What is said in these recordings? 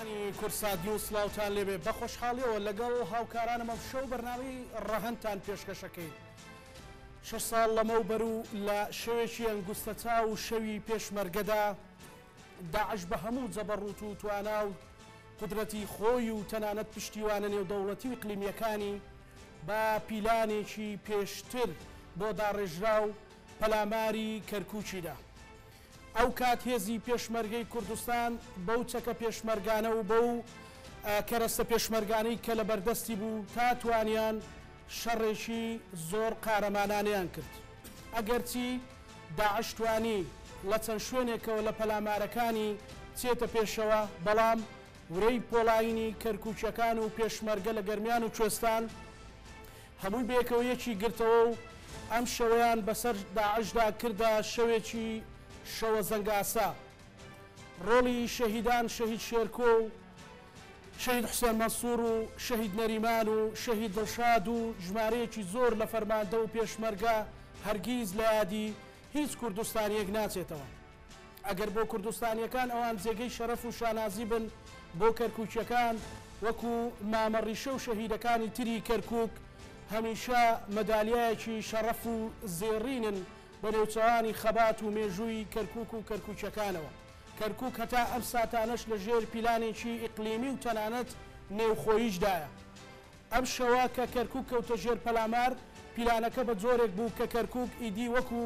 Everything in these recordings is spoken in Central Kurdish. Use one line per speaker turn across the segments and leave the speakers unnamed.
بینەرانی کوردسات نیوز سڵاوتان لێبێ بە خۆشحاڵیەوە لەگەڵ هاوکارانم ئەم شەو بەرنامەی ڕەهەندتان پێشکەشەکەین. شەش ساڵ لەمەوبەر و لە شەوێکی ئەنگوستەچاو و شەوی پێشمەرگەدا داعش بە هەموو جەبەڕوت و توانا و قودرەتی خۆی و تەنانەت پشتیوانە نێودەوڵەتی و ئیقلیمییەکانی بە پیلانێکی پێشتر بۆ داڕێژراو پەلاماری کەرکوکی دا. ئەو کات هێزی پێشمەرگەی کوردستان بەو چەکە پێشمەرگانە و بەو کەرەستە پێشمەرگانەی کە لە بەردەستی بوو تا توانیان شەڕێکی زۆر قارەمانانەیان کرد. ئەگەرچی داعش توانی ڵە چەند شوێنێکەوە لە پەلامارەکانی چێتە پێشەوە، بەڵام ورەی پۆڵایینی کەرکوکیەکان و پێشمەرگە لە گەرمیان و کوێستان هەمووی بەیەکەوە یەکی گرتەوە و ئەم شەوەیان بەسەر داعشدا کردە شەوێکی شەوەزەنگئاسا. ڕۆڵی شەهیدان شەهید شێرکۆ و شەهید حوسێن مەنسوور و شەهید نەریمان و شەهید دڵشاد و ژمارەیەکی زۆر لە فەرماندە و پێشمەرگە هەرگیز لە یادی هیچ کوردستانییەک ناچێتەوە. ئەگەر بۆ کوردستانییەکان ئەوان جێگەی شەرەف و شانازی بن، بۆ کەرکووکییەکان وەکو مامە ڕیشە و شەهیدەکانی تری کەرکووک هەمیشە مەدالیایەکی شەڕەف و زێڕینن بە نێوچەوانی خەبات و مێژووی کەرکووک و کەرکووکییەکانەوە. کەرکووک هەتا ئەم ساتانەش لە ژێر پیلانێکی ئیقلیمی و تەنانەت نێوخۆییشدایە. ئەم شەوە کە کەرکوک کەوتە ژێر پەلامار، پیلانەکە بە جۆرێک بوو کە کەرکوک ئیدی وەکو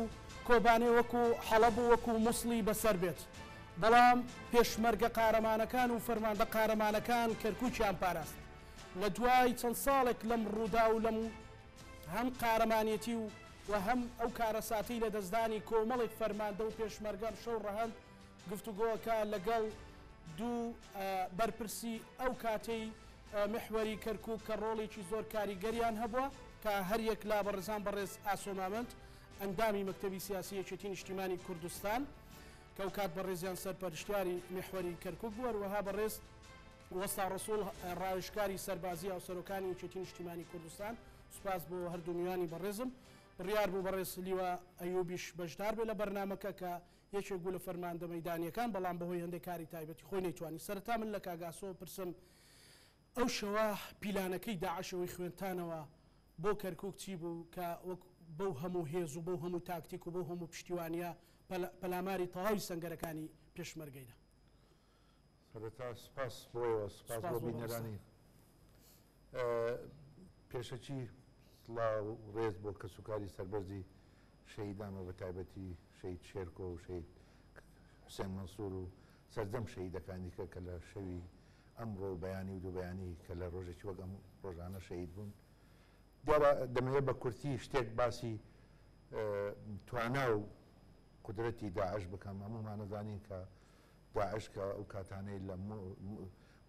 کۆبانێ وەکو حەڵەب و وەکو موسڵی بەسەر بێت. بەڵام پێشمەرگە قارەمانەکان و فەرماندە قارەمانەکان کەرکوکیان پاراست. لە دوای چەند ساڵێک لەم ڕووداو و لەم هەم قارەمانێتی و و هەم ئەو کارەساتەی لەدەستدانی کۆمەڵێک فەرماندە و پێشمەرگە ئەمشەو ڕەهەند گفتوگۆکە لەگەڵ دوو بەرپرسی ئەو کاتەی میحوەری کەرکوک کە ڕۆڵێکی زۆر کاریگەریان هەبووە کە هەریەک لە بەڕێزان بەڕێز ئاسۆ مامەند ئەندامی مەکتەبی سیاسی یەکێتی نیشتیمانی کوردستان کە ئەو کات بەڕێزیان سەرپەرشتیاری میحوەری کەرکوک بوو هەروەها بەڕێز وەستا ڕەسوڵ ڕاوێژکاری سەربازی هاوسەرۆکانی یەکێتی نیشتیمانی کوردستان. سوپاس بۆ هەردوو میوانی بەڕێزم. بڕیار بوو بەڕێز لیوا ئەیوبیش بەشدار بێت لە بەرنامەکە کە یەکێک بوو لە فەرماندە مەیدانییەکان، بەڵام بەهۆی هەندێک کاری تایبەتی خۆی نەیتوانی. سەرەتا من لە کاک ئاسۆ پرسم ئەو شەوە پیلانەکەی داعش ئەوەی خوێندتانەوە بۆ کەرکوک چی بوو کە وەک بەو هەموو هێز و بەو هەموو تاکتیک و بەو هەموو پشتیوانییە پەلاماری تەواوی سەنگەرەکانی پێشمەرگەی دا؟
سەرەتا سوپاس بۆ ئێوە، سوپاس بۆ بینەرانی. پێشەکی سڵاو و ڕێز بۆ کەسوکاری سەربەرزی شەهیدان و بەتایبەتی شەهید شێرکۆ و شەهید حوسێن مەنسوور و سەرجەم شەهیدەکانی دیکە کە لە شەوی ئەمڕۆ و بەیانی و دووبەیانی کە لە ڕۆژێکی وەک ئەم ڕۆژانە شەهید بوون. دیارە دەمەوێت بە کورتی شتێک باسی توانا و قودرەتی داعش بکەم. هەموومان ئەزانین کە داعش کە ئەو کاتانەی لە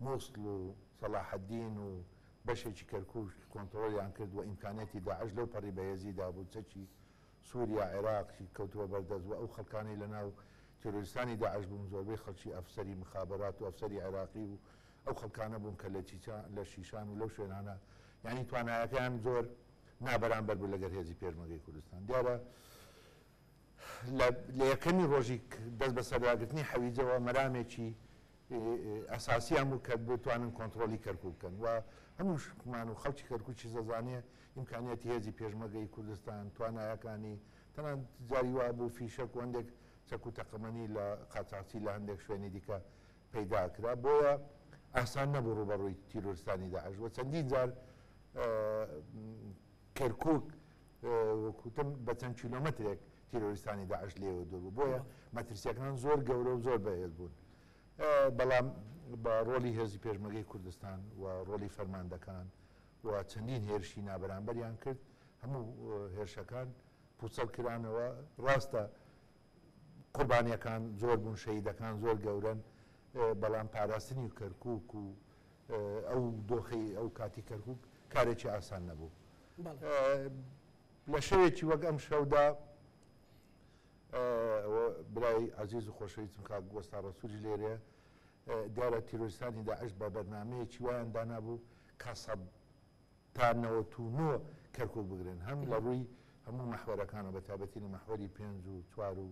موسڵ و سەڵاحەدین و بەشێکی کەرکوک کۆنتڕۆڵیان کرد و ئیمکانیەتی داعش لەو پەڕی بەهێزیدا بوو، چەکی سوریا، عێراق کەوتبوە بەردەست و ئەو خەڵکانەی لەناو تیرۆریستانی داعش بوون زۆربەی خەڵکی ئەفسەری مخابەرات و ئەفسەری عێراقی و ئەو خەڵکانە بوون کە لە چیچان لە شیشان و لەو شوێنانە یانی توانایەکەیان زۆر نابەرامبەر بوو لەگەر هێزی پێشمەرگەی کوردستان. دیارە لە یەکەمی ڕۆژی دەست بەسەرداگرتنی حەویجەوە مەرامێکی ئەساسیان بوو کە بتوانن کۆنتڕۆلی کەرکوک بکەن و هەمووشمان و خەڵکی کەرکوکیش دەزانێ ئیمکانیاتی هێزی پێشمەرگەی کوردستان توانایەکانی تەنانەت جاری وا بوو فیشەک و هەندێک چەک و تەقەمەنی لە قاچاخچی لە هەندێک شوێنی دیکە پەیدا کرا بۆیە ئاسان نەبوو ڕووبەڕووی تیرۆرستانی داعش و چەندین جار کەرکوک وەکوتم بە چەند کیلۆمەترێک تیرۆریستانی داعش لێوە دوور بوو بۆیە مەترسیەکان زۆر گەورە و زۆر بەهێز بوون بەڵام بە ڕۆلی هێزی پێشمەگەی کوردستان و ڕۆلی فەرماندەکان و چەندین هێرشی نابەرامبەریان کرد هەموو هێرشەکان پوچەڵ کرانەوە ڕاستە قوربانیەکان زۆر بوون شەیدەکان زۆر گەورن بەڵام پاراستنی کەرکک و ئەو دۆخی ئەو کاتی کەرکک کارێکی ئاسان نەبوو لە شەوێکی وەک ئەم شەودا برای عزیز و خۆشەویستم کاک وەستا ڕەسوولی لێرەیە دیارە تیرۆریستانی داعش بە بەرنمەیەکی وایان دانابوو کە 99% کەرکک بگرن هەم لە ڕووی هەموو مەحوەرەکانە بە تایبەتی لە مەحوەری پێنج و چوار و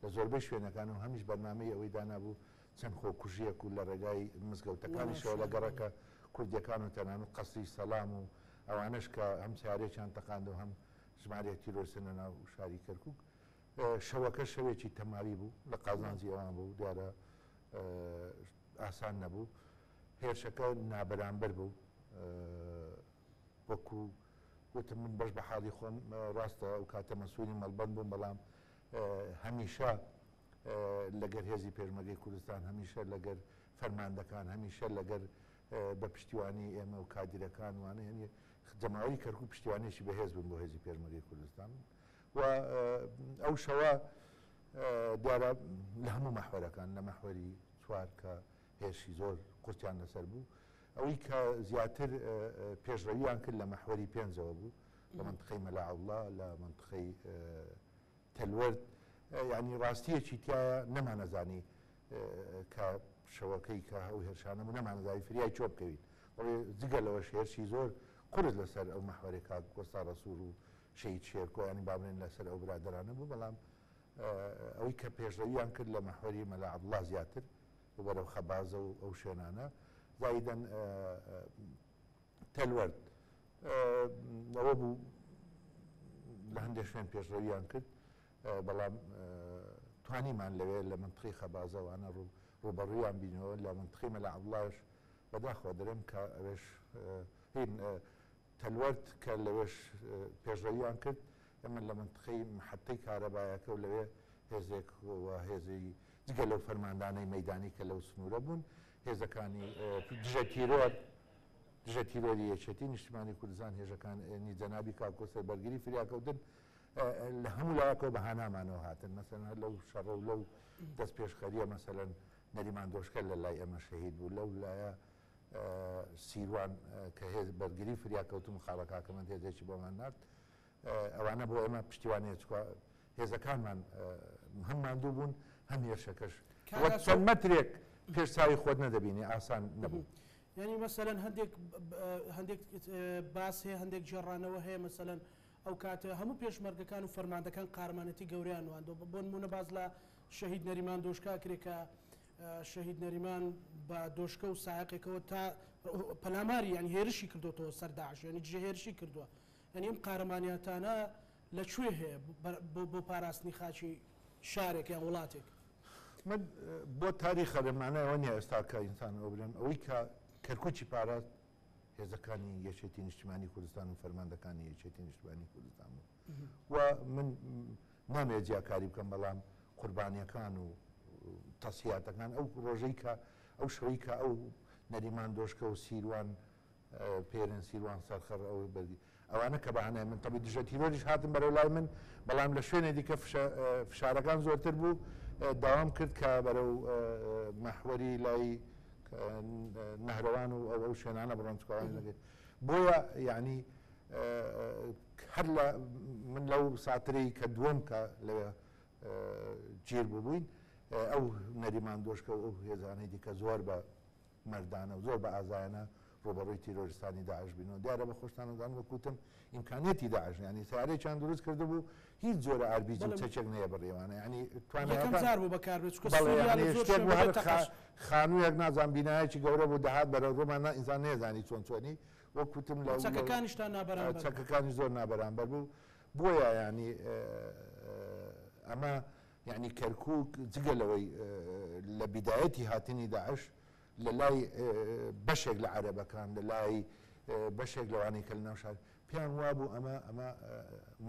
لە زۆربەی شوێنەکان و هەمیش بەرنمەی ئەوەی دانابوو. چەند خۆکوژیەک و لە ڕێگای مزگەوتەکانیشەوە لە گەڕەکە کوردیەکان و تەنانەت قەسری سەلام و ئەوانەش کە هەم سەیارەیەکیان تەقاند و هەم ژمارەیەک تیرۆرستن لە ناو شاری کەرکوک. شەوەکە شەوێکی تەماوی بوو، لە قازانجی ئەوان بوو، دیارە ئاسان نەبوو. هێرشەکە نابەرامبەر بوو. وەکو وتم من بەش بە حاڵی خۆم ڕاستە ئەو کاتە مەسوولی مەڵبەند بووم، بەڵام هەمیشە لەگەر هێزی پێشمەرگەی کوردستان، هەمیشە لەگەر فەرماندەکان، هەمیشە لەگەر بە پشتیوانی ئێمە و کادیرەکان وانە هەنی جەماوەری کەرکوک پشتیوانێکی بەهێز بوون بۆ هێزی پێشمەرگەی کوردستان و ئەو شەوە دیارە لە هەموو مەحوەرەکان لە مەحوەری چوار کە هێرشی زۆر قورسیان لەسەر بوو ئەوەی کە زیاتر پێشڕەویان کرد لە مەحوەری پێنجەوە بوو لە منطقەی مەلا عەوڵا لە منطقەی تەلوەرد یعنی ڕاستیەکی تایە نەمانەزانی کە شەوەکەی کە ئەو هێرشانە بوو نەمانەزانی فریای چۆ بکەوین بەڵێ جگە لەوەش هێرشی زۆر قورس لەسەر ئەو مەحوەرێک کاک وەستا ڕەسوڵ و شەهید شێرکۆ یانی با بڵێن لەسەر ئەو برادەرانە بوو بەڵام ئەوەی کە پێشڕەویان کرد لە مەحوەری مەلا عەبدوڵڵا زیاتر و بەرەو خەبازە و ئەو شوێنانە زایدەن تەلوەرد ئەوە بوو لە هەندێک شوێن پێشڕەویان کرد بەڵام توانیمان لەوێ لە منطقی خەبازەوانە ڕوو ڕوبەڕویان بینەوە لە منطقی مەلا عەبدوڵڵاش بەداخەوە دەرێم کە ئەوێش هین تەلوەرد کە لەوێش پێشڕەویان کرد ئێمە لە منطقەی محەتەی کارەبایەکە و لەوێ هێزێک و هێزی جگە لەو فەرماندانەی مەدانی کە لەو سنوورە بوون هێزەکانی دژە تیرۆر دژە تیرۆری یەکێتی نیشتمانی کوردستان هێژەکانی جەنابی کاک کۆسەر بەرگری فریاکەوتن لە هەموو لایەکەوە بە هانامانەوە هاتن مەسەن هەر لەو شەڕە و لەو دەست پێشخەریە مەسەلەن نەریمان دۆشکە لە لای ئێمە شەهید بوو لەو لایە سیروان کە هێز بەرگری فریاکەوتن خاڵە کاکەمەند هێزێکی بۆمان نارد ئەوانە بۆ ئێمە پشتیوانەیە چکە هێزەکانمان هەم ماندوو بوون هەم هێرشەکەش وەک چەند مەترێک پێش چاوی خۆت نەدەبینی ئاسان نەبوو.
یعنی مەسەلەن هەندێک هەندێک باس هەیە هەندێک گێڕانەوە هەیە مەسەلەن ئەو کاتە هەموو پێشمەرگەکان و فەرماندەکان قارەمانێتی گەورەیان نواندوە بۆ نمونە باس لە شەهید نەریمان دۆشکا کرێ کە شەهید نەریمان بە دۆشکە و سایەقێکەوە تا پەلاماری یعنی هێرشی کردوتەوە سەر داعش یعنی دژە هێرشی کردووە یعنی ئەم قارەمانیاتانە لە کوێ هەیە بۆ پاراستنی خاکی شارێک یان وڵاتێک؟
من بۆ تاریخە لە مانای ئەوە نییە ئێستا کە ئینسان ئەوە بڵێم ئەوەی کە کەرکوکی پاراست هێزەکانی یەکێتی نیشتیمانی کوردستان و فەرماندەکانی یەکێتی نیشتیمانی کوردستان بوو و من نامەوێت جیاکاری بکەم بەڵام قوربانیەکان و تەسیاتەکان ئەو ڕۆژەی کە ئەو شەوەی کە ئەو نەریمان دۆشکە و سیروان پێرن سیروان سەرخەڕ ئەو بەردی ئەوانە کە بەهانای من تەبی دژە تیرۆریش هاتن بەرەو لای من بەڵام لە شوێنێ دیکە فشارەکان زۆرتر بوو داوام کرد کە بەرەو مەحوەری لای نەهرەوان و ئەو ئەو شوێنانە بڕۆن چکوان نەبێت بۆیە یعنی هەر لە من لەو ساترەی کە دووەم کە لەوێ گیر بووین ئەو نەریمان دۆشکە و ئەو هێزانەی دیکە زۆر بە مەردانە و زۆر بە ئازایانە ڕووبەڕووی تیرۆریستانی داعش بینەوە. دیارە بە خۆشتان ئەزانن وەک وتم ئیمکانیەتی داعش یانی سەیارەیەکیان دروست کردبوو هیچ جۆرە ئاربیجی و چەکێک نەیەبڕیوانە یانی
توانایەکان یەکەم جار بوو بەکاربێت چونکە بەڵێ سووریا لە
یانی
زۆر
شتێک
شوێن
بوو
بەبێ
هەر
تەقەش
خانوویەک نازانم بینایەکی گەورە بوو دەهات بەرەو ڕوومان نا ئینسان نەیەزانی چۆن چۆنی وەک وتم لە
چەکەکانیشتان نابەرامبەر بوو.
چەکەکانیش زۆر نابەرامبەر بوو بۆیە یانی ئەمە یانی کەرکووک جگە لەوەی لە بیدایەتی هاتنی داعش لە لای بەشێک لە عەرەبەکان، لە لای بەشێک لەوانەی کە لە ناو شار پێیان وابوو ئەمە ئەمە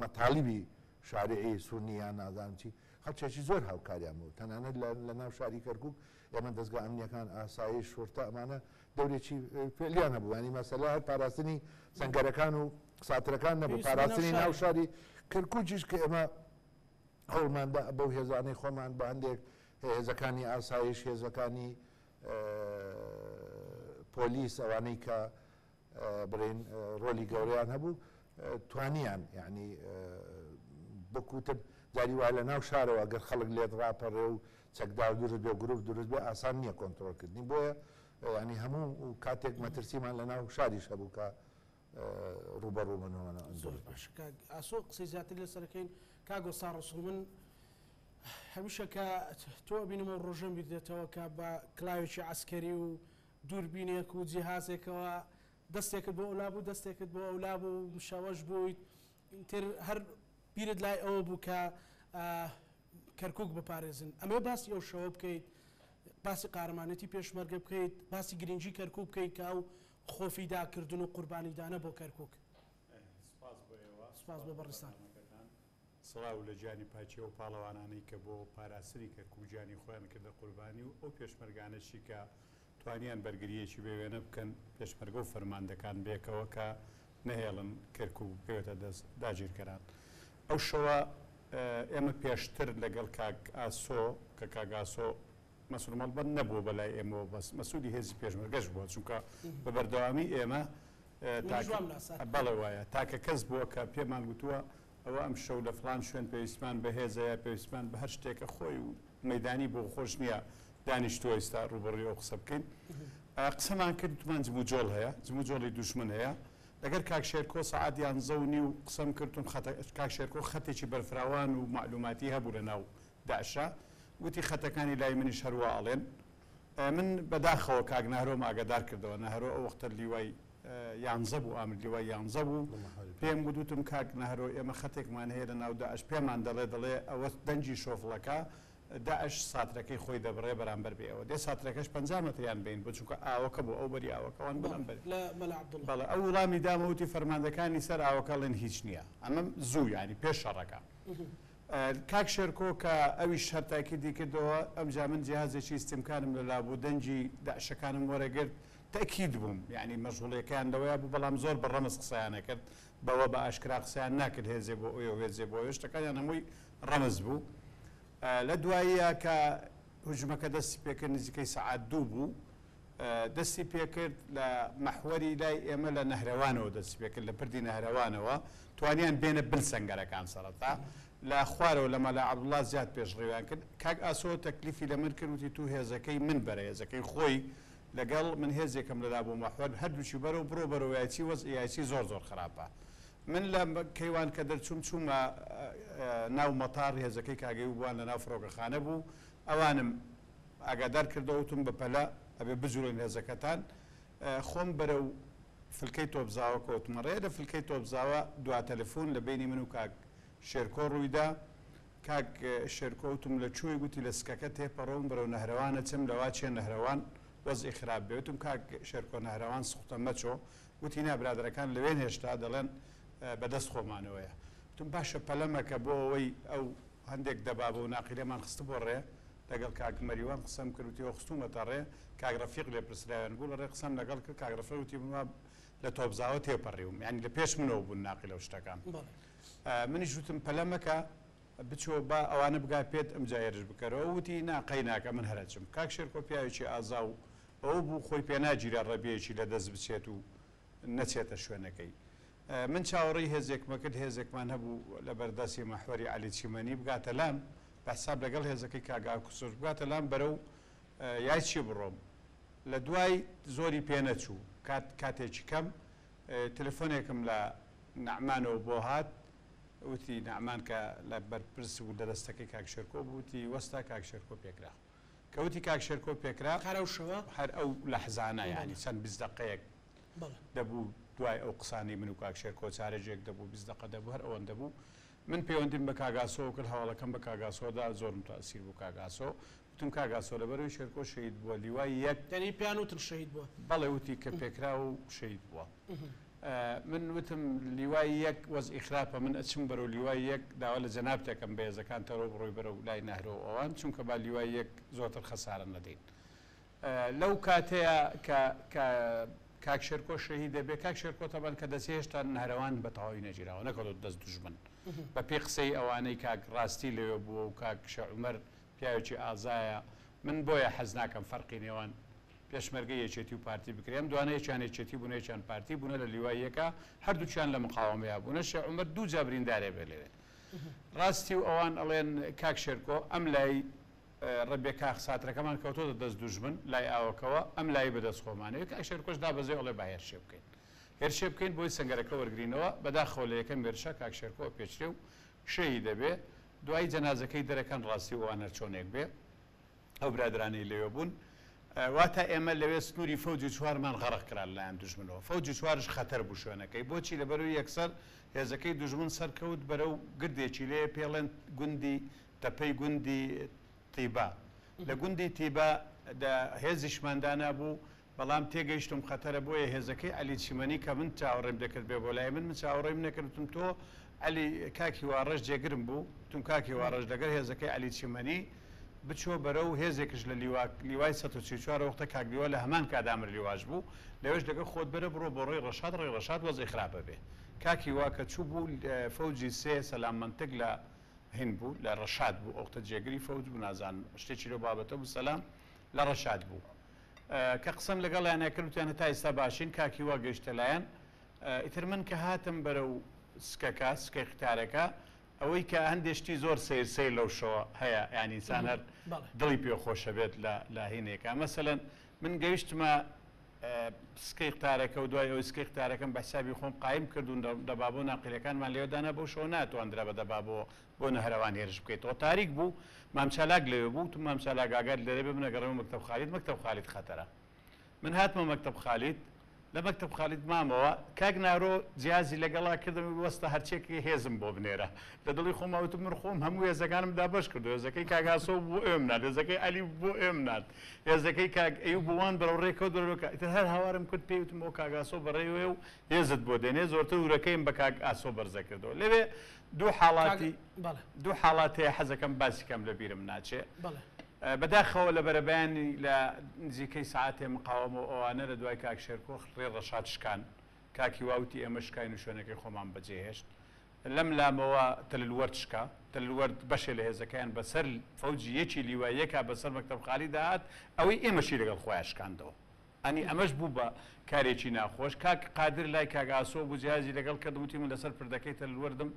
مەتاڵیبی شارعی سوننی یان نازانم چی، خەڵکێکی زۆر هاوکاریان بوو. تەنانەت لە ناو شاری کەرکووک ئێمە دەزگا ئەمنییەکان، ئاسایش، شورتە ئەمانە دەورێکی فعلیان هەبوو. یانی مەسەلە هەر پاراستنی سەنگەرەکان و ساترەکان نەبوو، پاراستنی ناو شاری کەرکووکیش کە ئێمە هەوڵمان دا بەو هێزانەی خۆمان بە هەندێک هێزەکانی ئاسایش، هێزەکانی پۆلیس ئەوانەی کە بڵێن ڕۆلی گەورەیان هەبوو توانیان یعنی بکوتم جاری وا لە ناو شارەوە گەر خەڵک لێت ڕاپەڕێ و چەکدار دروست بێ گروپ دروست بێ ئاسان نییە کۆنتترۆلکردنی بۆیە ینی هەموو کاتێک مەترسیمان لە ناو شاریش هەبوو کە ڕووبەڕوو بنەوە.
زۆر باش کاک ئاسۆ قسەی زیاتر لەسەرەکەین کاک وەستا ڕەسوڵ من. هەمیشە کە تۆ ئەبینم ئەو ڕۆژەم بیر دێتەوە کە بە کلاوێکی عەسکەری و دووربینێک و جیهازێکەوە دەستێکت بۆ ئەولا بوو دەستێکت بۆ ئەولا بوو مشەوەش بوویت تر هەر بیرت لای ئەوە بوو کە کەرکک بپارێزن. ئەمێ باسی ئەو شەوە بکەیت، باسی قارەمانێتی پێشمەرگە بکەیت، باسی گرنگی کەرکک بکەیت کە ئەو خۆفیداکردن و قوربانیدانە بۆ کەرکک.
سپاس بۆ ئێوە،
سپاس بۆ بەڕێزتان.
بەرنامەکەتان. سڵاو لە گیانی پاکی ئەو پاڵەوانانەی کە بۆ پاراستنی کەرکوک گیانی خۆیان کردە قوربانی و ئەو پێشمەرگانەشی کە توانیان بەرگرییەکی بێ وێنە بکەن، پێشمەرگە و فەرماندەکان بێکەوە کە نەهێڵن کەرکوک بکەوێتە دەست داگیرکەران. ئەو شەوە ئێمە پێشتر لەگەڵ کاک ئاسۆ کە کاک ئاسۆ مەسرور مەڵبەند نەبووە بە لای ئێمەوە بەس مەسولی هێزی پێشمەرگەش بووە چونکە بە بەردەوامی ئێمە بەڵێ وایە تاکە کەس بووە کە پێمان گوتووە ئەوە ئەم شەو لە فڵان شوێن پێویستمان بە هێزە یا پێویستمان بە هەر شتێکە خۆی و مەدانی بۆ خۆش نییە دانیشتووە ئێستا ڕووبەڕووی ئەو قسە بکەین. قسەمان کرد وتمان جموجۆڵ هەیە، جموجۆڵی دوژمن هەیە. لەگەر کاک شێرکۆ سەعات یانزە و نیو قسەم کرد وتم خەتە کاک شێرکۆ خەتێکی بەرفراوان و مەعلوماتی هەبوو لە ناو داعشا وتی خەتەکانی لای منیش هەر وا ئەڵێن. من بەداخەوە کاک نەهرۆم ئاگادار کردەوە، نەهرۆ ئەو وەختە لیوای یانزە بوو، ئامر لیوای یانزە بوو، پێم گوت وتم کاک نەهرۆ ئێمە خەتێکمان هەیە لە ناو داعش پێمان دەڵێ دەڵێ ئەوە دەنگی شۆفڵەکە داعش ساترەکەی خۆی دەبڕێ بەرامبەر بێ ئەوە دێ ساترەکەش 50 مەتریان بین بۆ چونکە ئاوەکە بوو ئەو بەری ئاوەکەوان بوون ئەم بەری.
لە مەلا عەبدوڵڵا.
بەڵێ ئەو وڵامی دامەوە وتی فەرماندەکانی سەر ئاوەکە ئەڵێن هیچ نییە ئەمە زوو یانی پێش شەڕەکە. کاک شێرکۆ کە ئەویش هەر تاکیدی کردەوە، ئەمجا من جیهازێکی ئیستیمکانم لەلا بوو، دەنگی داعشەکانم وەرەگرت، تەئکید بووم، یەعنی مەشغوڵیەکەیان لەوەیا بوو، بەڵام زۆر بە ڕەمز قسەیان ئەکرد، بەوە بە ئاشکرا قسەیان ناکرد، هێزێ بۆ ئەوێ و هێزێ بۆ ئەوێ، شتەکانیان هەمووی ڕەمز بوو. لە دواییا کە هوجمەکە دەستی پێکرد نزیکەی سەعات دوو بوو، دەستی پێکرد لە مەحوەری لای ئێمە لە نەهرەوانەوە دەستی پێکرد لە پردی نەهرەوانەوە توانیان بێنە بن سەنگەرەکان سەرەتا لە خوارەوە لە مەلا عەبدوڵا زیاد پێشڕەویان کرد کاک ئاسۆ تەکلیفی لە من کرد وتی تو هێزەکەی من بەرە هێزەکەی خۆی لەگەڵ من هێزێکم لەلا بۆ مەحوەر هەردووکی بەرەو بڕۆ بەرەو یایچی وەزعی یایچی زۆر زۆر خراپە من لە کەیوان کە دەرچووم چوومە ناو مەتار هێزەکەی کاک ئەیوب وان لە ناو فڕۆکەخانە بوو ئەوانم ئاگادار کردەوە وتم بەپەلە ئەبێ بجوڵێن هێزەکەتان خۆم بەرەو فلکەی تۆپزاوە کەوتمە ڕێ لە فلکەی تۆپزاوە دوا تەلەفون لە بەینی من و کاک شێرکۆ ڕوویدا کاک شێرکۆ وتم لە کوێی گوتی لە سکەکە تێپەڕەوم بەرەو نەهرەوان ئەچم لەوا چێ نەهرەوان وەزعی خراپ بێ وتم کاک شێرکۆ نەهرەوان سوختە مەچۆ وتی نا برادەرەکان لەوێن هێشتا دەڵێن بەدەست خۆمانەوەیە وتم باشە پەلە مەکە بۆ ئەوەی ئەو هەندێک دەبابە و ناقیلەمان خستبووە ڕێ، لەگەڵ کاک مەریوان قسەم کرد، وتی ئەوە خستوومەتە ڕێ، کاک ڕەفیق لێپرسراویان بوو، لە ڕێ قسەم لەگەڵ کرد، کاک ڕەفیق وتی من وا لە تۆپزاوە تێپەڕیوم، یانی لە پێش منەوە بوون ناقیلە و شتەکان. منیش وتم پەلە مەکە، بچۆ با ئەوانە بگا پێت ئەمجا هێرش بکەرەوە، وتی نا قەی ناکا من هەر ئەچم. کاک شێرکۆ پیاوێکی ئازا و ئەوە بوو خۆی پێ ناگیرا ڕەبیەکی لە دەست بچێت و نەچێتە شوێنەکەی. من چاوەڕێی هێزێکمە کرد، هێزێکمان هەبوو لە بەردەستی مەحوەری عەلی چیمەنی بگاتە لام، بە حساب لەگەڵ هێزەکەی کاک ئاکسۆش بگاتە لام بەرەو یایچی بڕۆم. لە دوای زۆری پێ نەچوو، کات کاتێکی کەم تەلەفۆنێکم لە نەعمانەوە بۆ هات، وتی نەعمان کە لە بەرپرس بوو لە دەستەکەی کاک شێرکۆ بوو، وتی وەستا کاک شێرکۆ پێکرا. کە وتی کاک شێرکۆ پێکرا،
هەر ئەو شەوە؟
هەر ئەو لەحزانە، یانی چەند 20 دەقەیەک دەبوو دوای ئەو قسانەی من و کاک شێرکۆ چارەگێک دەبوو 20 دەقە دەبوو هەر ئەوەندە بوو من پەیوەندیم بە کاک ئاسۆوە کرد هەواڵەکەم بە کاک ئاسۆ دا زۆر متاسیر بوو کاک ئاسۆ وتم کاک ئاسۆ لەبەرەوەی شێرکۆ شەهید بووە لیوای یەک
یانی پێیان وتن شەهید بووە؟
بەڵێ وتی کە پێکرا و شەهید بووە من وتم لیوای یەک وەزعی خراپە من ئەچم بەرەو لیوای یەک داوا لە جەنابت ئەکەم بە هێزەکان تەرۆ بڕۆی بەرەو لای نەهرۆ و ئەوان چونکە با لیوای یەک زۆرتر خەسارە نەدەین لەو کاتەیا کە کە کاک شێرکۆ شەهید دەبێ، کاک شێرکۆ تەبعەن کە دەچێ هێشتا نەهرەوان بە تەواوی نەگیراوە، نەکەوتۆتە دەست دوژمن. بە پێی قسەی ئەوانەی کاک ڕاستی لەوێ بووە و کاک شێ عومەر پیاوێکی ئازایە، من بۆیە حەز ناکەم فەرقی نێوان پێشمەرگەی یەکێتی و پارتی بکرێ، ئەم دوانە یەکیان یەکێتی بوونە یەکیان پارتی بوونە لە لیوای یەکا، هەردووکیان لە مقاوەمەیا بوونە، شێ عومەر دوو جا بریندارێ بێ لەوێ. ڕاستی و ئەوان ئەڵێن کاک شێرکۆ ئەم لای ڕەبێ کاخ ساترەکەمان کەوتۆتە دەست دوژمن لای ئاوەکەوە ئەم لای بەدەست خۆمانەوە کاک شێرکۆش دابەزێ ئەڵێ با هێرشێ بکەین هێرشێ بکەین بۆی سەنگەرەکە وەرگرینەوە بەداخەوە لە یەکەم هێرشا کاک شێرکۆ ئەپێچرێ و شەهید دەبێ. دوایی جەنازەکەی دەرەکەن ڕاستی ئەوان هەرچۆنێک بێ ئەو برادەرانەی لەوێ بوون واتە ئێمە لەوێ سنووری فەوجی چوارمان غەڕق کرا لەلایەن دوژمنەوە فەوجی چوارش خەتەر بوو شوێنەکەی بۆچی لەبەرەوەی یەکسەر هێزەکەی دوژمن سەرکەوت بەرەو گردێکی لێ پێڵێن گوندی تەپەی گوندی تیبا لە گوندی تیبا دە هێزیشمان دانابوو بەڵام تێگەیشتم خەتەرە بۆیە هێزەکەی عەلی چیمەنی کە من چاوەڕێم دەکرد بێ بۆ لای من من چاوەڕێیم نەکرد وتم تۆ عەلی کاک هیواڕەش جێگرم بوو وتم کاک هیواڕەش لەگەر هێزەکەی عەلی چیمەنی بچۆ بەرەو هێزێکش لە لیوا لیوای 144 وەختە کاک لیوا لە هەمان کات ئامر لیواش بوو لەوێش لەگەر خۆت بەرە بڕۆ بۆ ڕێی ڕەشاد ڕێی ڕەشاد وەزعی خراپە بێ کاک هیوا کە چوو بوو فەوجی سێ سەلام مەنتک لە هین بوو لە ڕەشاد بوو ئەوختە جێگری فەوج بوو نازانم شتێکی لەو بابەتە بوو سەلام لە ڕەشاد بوو کە قسەم لەگەڵیانا کرد وتیان هەتا ئیستا باشین کاک هیوا گەیشتە لایان ئیتر من کە هاتم بەرەو سکەکە سکەی قیتارەکە ئەوەی کە هەندێ شتی زۆر سەیر سەیر لەو شەوە هەیە یان ئینسان هەر دڵی پێ خۆشە بێت لە لە هینێکە مەسەلەن من گەیشتمە سکەی قتارەکە و دوای ئەوەی سکەی قتارەکەم بە حسابی خۆم قایم کرد و دەبابۆ ناقیلەکانمان لێوە دانا بەو شەوە ناتواندرا بە دەبابەوە بۆ نەهرەوان هێرش بکەیتەوە تاریک بوو مام چالاک لەوێ بوو وتم مام چالاک ئاگات لێرە بێ من ئەگەڕێمەوە مەکتەب خالید مەکتەب خالید خەتەرە من هاتمە مەکتەب خالید لە مەکتەب خالید مامەوە کاک نارۆ جیازی لەگەڵا کردم وەستا هەرچێکی هێزم بۆ بنێرە لە دڵی خۆما وتم من خۆم هەموو هێزەکانم دابەش کردو هێزەکەی کاک ئاسۆ بۆ ئێم نارد هێزەکەی عەلی بۆ ئێم نارد هێزەکەی کاک ئەیوب بۆ وان بەرەو ڕێکەوت بەرەو ئیتر هەر هاوارم کرد پێی وتم ئەو کاک ئاسۆ بەڕێوەیە و هێزت بۆ دێنێ زۆرتر ورەکەیم بە کاک ئاسۆ بەرزە کردەوە لەوێ دوو حاڵاتی دوو حاڵات هەیە حەزەکەم باسی کەم لە بیرم ناچێ بەداخەوە لە بەرەبەیانی لە نزیکەی سەعاتێ مقاوەمە و ئەوانە لە دوای کاک شێرکۆ ڕێ ڕەشاد شکان کاک هیوا وتی ئێمە شکاین و شوێنەکەی خۆمان بەجێهێشت لەم لامەوە تەللوەرد شکا تەللوەرد بەشێ لە هێزەکەیان بەسەر فەوجی یەکی لیوای یەکا بەسەر مەکتەب خالی داهات ئەوەی ئێمەشی لەگەڵ خۆیان شکاندەوە ئەنی ئەمەش بوو بە کارێکی ناخۆش. کاک قادر لای کاک ئاسۆ بوو جیهازی لەگەڵ کردم وتی من لەسەر پردەکەی تەلوەردم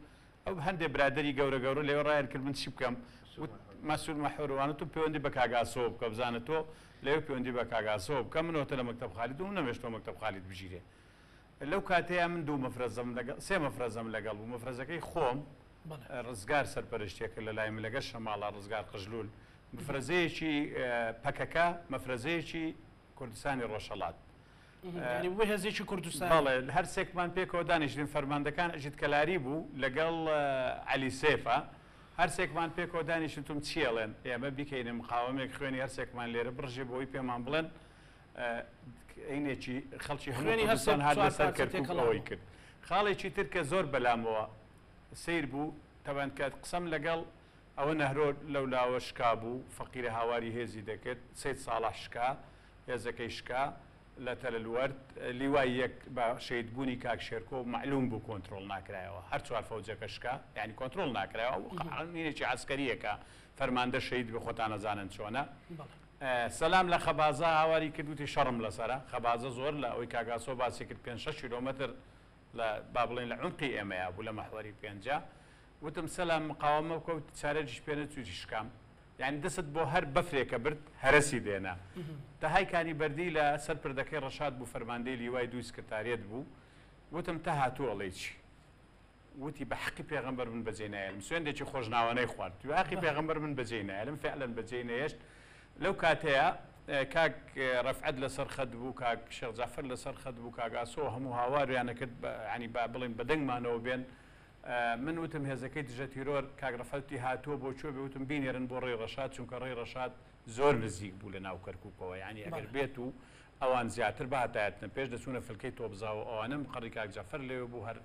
ئەو هەندێ برادەری گەورە گەورە لەوێ ڕایان کرد من چی بکەم وت مەسعود مەحور وانە تۆ پەیوەندی بە کاک ئاسۆوە بکە بزانە تۆ لەوێ پەیوەندی بە کاک ئاسۆوە بکە من ئەوتە لە مەکتەب خالید بووم نەمێشتەوە مەکتەب خالید بگیرێ لەو کاتەیا من دوو مەفرەزەم لەگەڵ سێ مەفرەزەم لەگەڵ بوو مەفرەزەکەی خۆم ڕزگار سەرپەرشتیەکە لە لای من لەگەر شەماڵە ڕزگار قژلول مفرەزەیەکی پەکەکە مەفرەزەیەکی کوردستانی ڕۆژهەڵات.
یانی بوو هێزێکی کوردستانی.
بەڵێ هەر سێکمان پێکەوە دانیشتین فەرماندەکان عەگید کەلاری بوو لەگەڵ عەلی سێفە هەر سێکمان پێکەوە دانیشتین وتم چی ئەڵێن ئێمە بیکەینە مقاوەمێک خوێنی هەر سێکمان لێرە بڕژێ بۆی پێمان بڵێن ئەینێکی خەڵکی هەموو
خوێنی هەر سێ
کوردستان هات
چوار
لەسەر
پارچە
کەرکوک
تێکەڵاو
ئەوەی
بوو.
کرد خاڵێکی تر کە زۆر بەلامەوە سەیر بوو تەبعەن کە قسەم لەگەڵ ئەوە نەهرۆ لەولاوە شکا بوو، فەقیرە هاواری هێزی دەکرد، سەید ساڵح شکا، هێزەکەی شکا، لە تەللوەرد، لیوای یەک بە شەهید بوونی کاک شێرکۆ مەعلووم بوو کۆنترۆڵ ناکرایەوە، هەر چوار فەوجەکە شکا، یانی کۆنترۆڵ ناکرایەوە، ئەو قانوونێکی عەسکەرییە کە فەرماندە شەهید بێ خۆتان ئەزانن چۆنە. سەلام لە خەبازە هاواری کرد وتی شەڕم لەسەرە، خەبازە زۆر لە ئەوەی کاک ئاسۆ باسی کرد پێنج شەش کیلۆمەتر لە با بڵێین لە عومقی ئێمەیا بوو لە مەحوەری پێنجا. وتم سەلام مقاوەمە بکە وتی چارەکیش پێ نەچوو وتی شکام یانی دەستت بۆ هەر بەفرێکە برد هەرەسی دێنا تەهای کانی بەردی لە سەر پردەکەی ڕەشاد بوو فەرماندەی لیوای دووی سکرتاریەت بوو وتم تەها تۆ ئەڵێی چی وتی بە حەقی پێغەمبەر من بەجێی نایەلم سوێندێکی خۆشناوانەی خوارد وتی بە حەقی پێغەمبەر من بەجێی نایەلم فعلەن بەجێی نەیەشت لەو کاتەیە کاک ڕەفعەت لەسەر خەت بوو کاک شێخ جەعفەر لەسەر خەت بوو کاک ئاسۆ هەموو هاواریان ئەکرد یانی با بڵێین بە دەنگمانەوە بێن من وتم هێزەکەی دژە تیرۆر کاک ڕەفعەت وتی هاتووە بۆ کوێ بێ وتم بینێرن بۆ ڕێی ڕەشاد چونکە ڕێی ڕەشاد زۆر نزیک بوو لە ناو کەرکوکەوە یانی ئەگەر بێت و ئەوان زیاتر بهاتایەتنە پێش دەچوونە فلکەی تۆپزاوە ئەوانە مقەڕی کاک جەعفەر لەوێ بوو هەر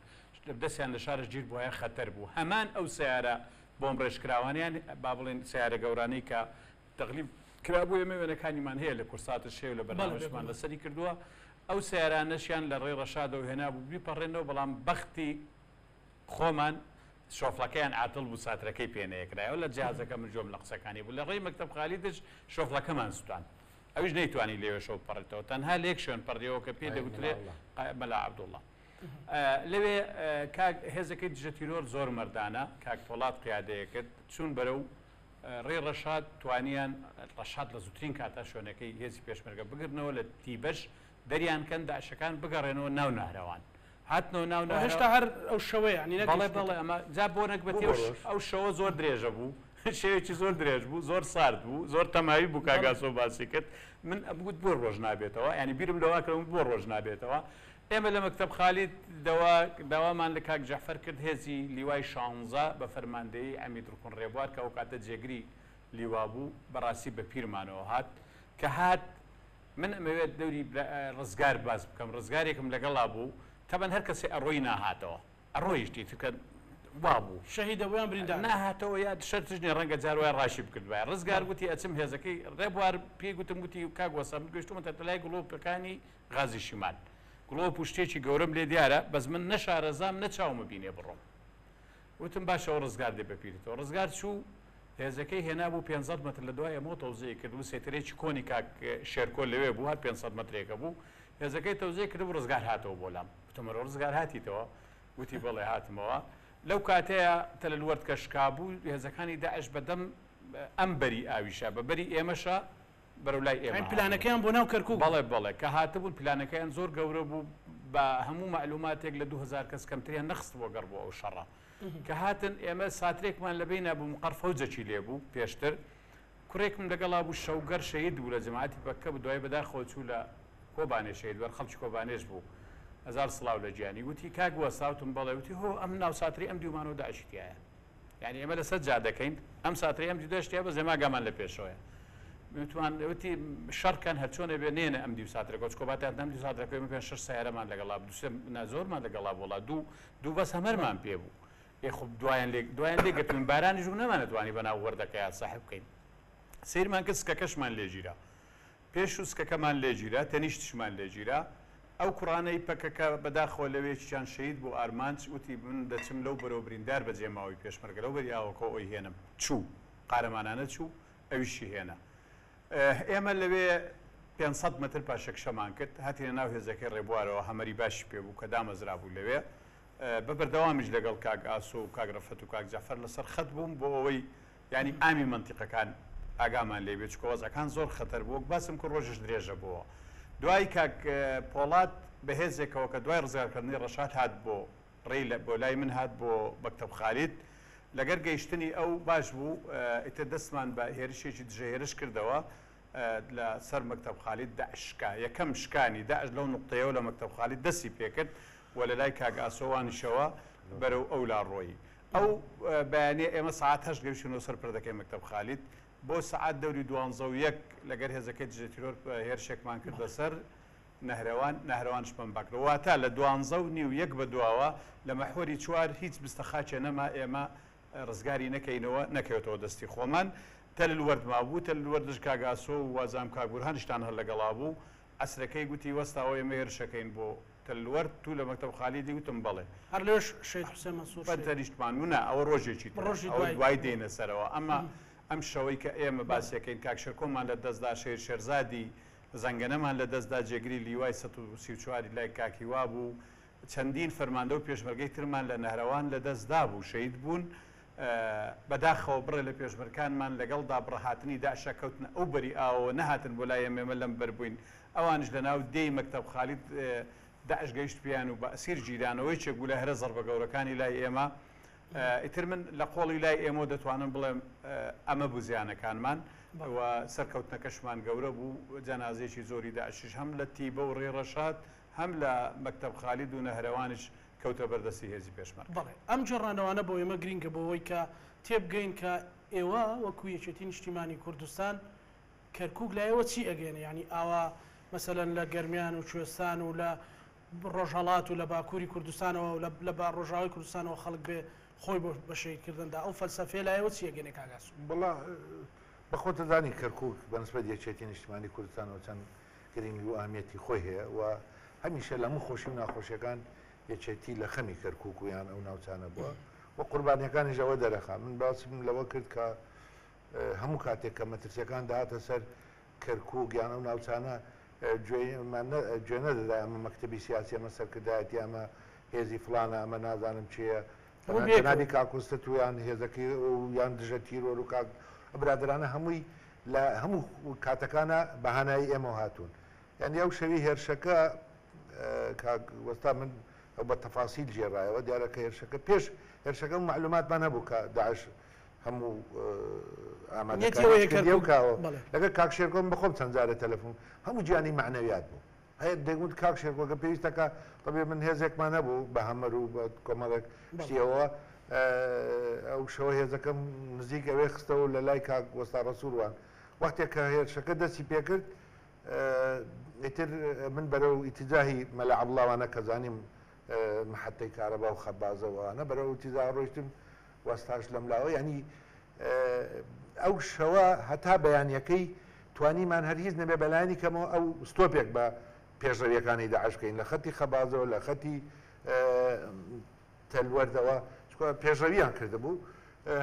دەستیان لە شارش گیر بوایە خەتەر بوو هەمان ئەو سەیارە بۆمبڕێژکراوانەیان با بڵێن سەیارە گەورانەی کە تەغلیف کرابوو ئێمە وێنەکانیمان هەیە لە کورساتش هەیە و لە بەرنامەشمان لەسەری کردووە ئەو سەیارانەشیان لە ڕێی ڕەشادەوە هێنابوو بیپەڕێنەوە بەڵام بەختی خۆمان شۆفڵەکەیان عاتڵ بوو ساترەکەی پێ نەیەکرایەوە لە جیهازەکە من گوێم لە قسەکانی بوو لە ڕێی مەکتەب خالیدش شۆفڵەکەمان سوتاند ئەویش نەیتوانی لەوێشەوە بپەڕێتەوە تەنها لە یەک شوێن پەڕیەوە کە پێی دەگوترێ مەلا عەبدوڵڵا لەوێ کاک هێزەکەی دژە تیرۆر زۆر مەردانە کاک پۆڵاد قیادەیە کرد چوون بەرەو ڕێی ڕەشاد توانیان ڕەشاد لە زووترین کاتا شوێنەکەی هێزی پێشمەرگە بگرنەوە لە تیبەش دەریان کەن داعشەکان بگەڕێنەوە ناو نەهرەوان. هاتنەوە ناو نەهرە.
هێشتا هەر ئەو شەوەیە یانی
بەڵێ
نەگەیشتووەتە.
بەڵێ ئەمە جا بۆ نەگبەتی
بوو بە
ئەو
ڕۆژ.
ئەو شەوە زۆر درێژە بوو شەوێکی زۆر درێژ بوو زۆر سارد بوو زۆر تەماوی بوو کاک
بەڵێ.
ئاسۆ باسی کرد من ئەمگوت بۆ ڕۆژ نابێتەوە یانی بیرم لەوە کردەوە بۆ ڕۆژ نابێتەوە ئێمە لە مەکتەب خالید دەوا داوامان لە کاک جەعفەر کرد هێزی لیوای شانزە بە فەرماندەیی عەمید ڕوکن ڕێبوار کە ئەو کاتە جێگری لیوا بوو بەڕاستی بە پیرمانەوە هات کە هات من ئەمەوێت دەوری ڕزگار باس بکەم ڕزگارێکم لەگەڵا بوو تەبەن هەر کەسێ ئەڕۆی ناهاتەوە ئەڕۆیشتی تر کە وا بوو.
شەهیدە بوو یان بریندار بوو؟
ناهاتەوە یا شەرتش نیە ڕەنگە جار وایە ڕاشی بکردبایە ڕزگار گوتی ئەچم هێزەکەی ڕێبوار پێی گوتم گوتی کاک وەستا من گەیشتوومەتە لای گڵۆپەکانی غازی شیمال گڵۆپ و شتێکی گەورەم لێ دیارە بەس من نە شارەزام نە چاومە بینێ بڕۆم وتم باشە ئەوە ڕزگار دێ بە پیرتەوە. ڕزگار چوو هێزەکەی هێنابوو 500 مەتر لە دوای ئێمەوە تەوزیعی کردبوو، سەیتەرەیەکی کۆنی کاک شێرکۆ لەوێ بوو هەر 500 مەترێکە بوو، هێزەکەی تەوزیع کردبوو ڕزگار هاتەوە بۆ لام. وتم ئەرۆ ڕزگار هاتیتەوە؟ وتی بەڵێ هاتمەوە. لەو کاتەیا تەلەلوەرد کە شکابوو هێزەکانی داعش بە دەم ئەم بەری ئاویشا بە بەری ئێمەشا بەرەو لای ئێمە
یانی
هاتبوون.
پلانەکەیان بۆ ناو کەرکووک بوو؟
بەڵێ بەڵێ کە هاتبوون پلانەکەیان زۆر گەورە بوو بە هەموو مەعلووماتێک لە 2000 کەس کەمتریان نەخستبووە گەڕ بۆ ئەو شەڕە. کە هاتن ئێمە ساترێکمان لە بەینا بوو مقەڕ فەوجەکی لێ بوو پێشتر کوڕێکم لەگەڵا بوو شەوگەر شەهید بوو لە جەماعەتی پەکەکە بوو دوای بەداخەوە چوو لە کۆبانێ شەهید بوو هەر خەڵکی کۆبانێش بوو هەزار سڵاو لە گیانی وتی کاک وەستا وتم بەڵێ وتی هۆ ئەم ناو ساتری ئەم دیومانەوە داعشی تیایە یانی ئێمە لەسەر جادەکەین ئەم ساترەی ئەم دیو دەشتیە بەس ئێمە ئاگامان لە پێشەوەیە وتمان وتی شەڕ کەن هەرچۆنێ بێ نێنە ئەم دیو ساترەکە چکۆ باتیان ئەم دیو ساترەکە ئێمە پێنج شەش سەیارەمان لەگەڵا بوو دوو سێ نا زۆرمان لەگەڵا بوو وەڵا دوو دوو بەس هەمەرمان پێ بوو ئێ خۆ دوایان لێ دوایان لێ گرتوین بارانیش بوو نەمانەتوانی بەناو وەردەکەیا سەحب بکەین سەیرمان کرد سکەکەشمان لێ گیرا پێش و سکەکەمان لێ گیرا، تەنیشتیشمان لێ گیرا. ئەو کوڕانەی پەکەکە بەداخەوە لەوێ یەکێکیان شەهید بوو، ئارمانج، وتی من دەچم لەو بەرەوە بریندار بەجێ ماوەی پێشمەرگە لەو بەری ئاوەکەوە ئەوی هێنم. چوو. قارەمانانە چوو، ئەویشی هێنا. ئێمە لەوێ 500 مەتر پاشەکشەمان کرد، هاتینە ناو هێزەکەی ڕێبوارەوە، هەمەری باشی پێ بوو کە دامەزرابوو لەوێ. بە بەردەوامیش لەگەڵ کاک ئاسۆ و کاک ڕەفەت و کاک جەعفەر لەسەر خەت بووم بۆ ئەوەی یانی ئامی مەنتیقەکان ئاگامان لێ بێ چونکە وەزعەکان زۆر خەتەر بوو وەک باسم کرد ڕۆژیش درێژە بۆوە دوای کاک پۆڵاد بە هێزێکەوە کە دوای ڕزگارکردنی ڕەشاد هات بۆ ڕێی لە بۆ لای من هات بۆ مەکتەب خالید لەگەر گەیشتنی ئەو باش بوو ئیتر دەستمان بە هێرشێکی دژە هێرش کردەوە لە سەر مەکتەب خالید داعش شکا یەکەم شکانی داعش لەو نوقتەیەوە لە مەکتەب خالید دەستی پێکرد و لە لای کاک ئاسۆوانیشەوە بەرەو ئەولا ڕۆیی ئەو بەیانیە ئێمە سەعات هەشت گەیشتینەوە سەر پردەکەی مەکتەب خالید، بۆ سەعات دەوری دوانزە و یەک لەگەر هێزەکەی دژە تیرۆر هێرشێکمان کردە سەر نەهرەوان، نەهرەوانش بەمبا کرد. واتە لە دوانزە و نیو یەک بە دواوە لە مەحوەری چوار هیچ بستە خاکێ نەما ئێمە ڕزگاری نەکەینەوە نەکەوێتەوە دەستی خۆمان. تەل الوەرد مابوو، تەل الوەردش کاک ئاسۆ و وازام کاک بورهانیشتان هەر لەگەڵا بوو. عەسرەکەی گوتی وەستا ئەوە ئێمە هێرشەکەین بۆ تەل الوەرد، توو لە مەکتەب خالیدی؟ وتم بەڵێ.
هەر لەوێش شەهید حوسێن مەنسوور شەهید.
تەنیشتمان و نا ئەوە ڕۆژێکی ترە،
ڕۆژی
ئەوە
دوای.
دوای دێینە سەرەوە. ئەمە ئەم شەوەی کە ئێمە باسی ئەکەین کاک شێرکۆمان لە دەست دا، شەهید شێرزادی زەنگەنەمان لە دەست دا، جێگری لیوای 134 ی لای کاک هیوا بوو، چەندین فەرماندە و پێشمەرگەی ترمان لە نەهرەوان لە دەست دابوو شەهید بوون. بەداخەوە بڕێ لە پێشمەرکانمان لەگەڵ دابڕهاتنی داعشا کەوتنە ئەو بەری ئاوەوە نەهاتن بۆ لای ئێمە ئێمە لەم بەر بووین ئەوانیش لە ناو دێی مەکتەب خالید داعش گەیشت پێیان و بە ئەسیر گیرانەوە یەکێک بوو لە هەرە زەڕبە گەورەکانی لای ئێمە ئیتر من لە قۆڵی لای ئێمەوە دەتوانم بڵێم ئەمە بوو زیانەکانمان و سەرکەوتنەکەشمان گەورە بوو جەنازەیەکی زۆری داعشیش هەم لە تیبە و ڕێ ڕەشاد هەم لە مەکتەب خالید و نەهرەوانیش کەوتە بەر دەستی هێزی پێشمەرگە.
بەڵێ ئەم گێڕانەوانە بۆ ئێمە گرینگە بۆ ئەوەی کە تێبگەین کە ئێوە وەکوو یەکێتی نیشتیمانی کوردستان کەرکووک لای ئێوە چی ئەگەیەنێ یانی ئاوا مەسەلەن لە گەرمیان و کوێستان و لە ڕۆژهەڵات و لە باکووری کوردستانەوە و لە ڕۆژاوای کوردستانەوە خەڵک بێ خۆی بۆ بە شەهید کردن دا ئەو فەلسەفەیە لای ئێوە چی ئەگەیەنێ کاک ئاسۆ؟
وەڵا بە خۆت ئەزانی کەرکووک بە نسبەت یەکێتی نیشتیمانی کوردستانەوە چەند گرنگی و ئەهمیەتی خۆی هەیە و هەمیشە لە هەموو خۆشی و ناخۆشیەکان یەکێتی لە خەمی کەرکوک و یان ئەو ناوچانە بووە و قوربانیەکانیش ئەوە دەرەخا. من باسم لەوە کرد کە هەموو کاتێک کە مەترسیەکان دەهاتە سەر کەرکوک یان ئەو ناوچانە گوێ نەدەدا ئەمە مەکتەبی سیاسی ئەمە سەرکردایەتی ئەمە هێزی فڵانە ئەمە نازانم چییە جەنابی کاک وستت و یان هێزەکەی یان دژە تیرۆر و کاک برادەرانە هەمووی لە هەموو کاتەکانا بە هانایی ئێمەوە هاتوون. یانی ئەو شەوی هێرشەکە کاک وەستا من ئەو بە تەفاسیل گێڕایەوە، دیارە کە هێرشەکە پێش هێرشەکە مەعلوماتمان هەبوو کە داعش هەموو ئامادەکاری کردیە و کاوە لەگەڵ کاک شێرکۆ من بەخۆم چەند جارێ تەلەفۆن هەموو گیانی مەعنەویات بوو هەیە دەگوت کاک شێرکۆ کە پێویستەکە طبیعی من هێزێکمان هەبوو بە هەمەر و بە کۆمەڵێک شتیەوە ئەو شەوە هێزەکەم نزیک ئەوێ خستەوە لە لای کاک وەستا ڕەسووڵوان وەختێک کە هێرشەکە دەستی پێکرد ئیتر من بەرەو ئیتجاهی مەلا عەبدوڵاوانە کە زانیم محەتەی کارەبا و خەبازە وانە بەرەو ئیتجاه ڕۆیشتم وەستاش لەم لاوە یعنی ئەو شەوە هەتا بەیانیەکەی توانیمان هەر هیچ نەبێ بەلایەنی کەمەوە ئەو ستۆپێک بە پێشڕەویەکانی داعش بکەین لە خەتی خەبازەوە لە خەتی تەلوەردەوە چونکە پێشڕەویان کردبوو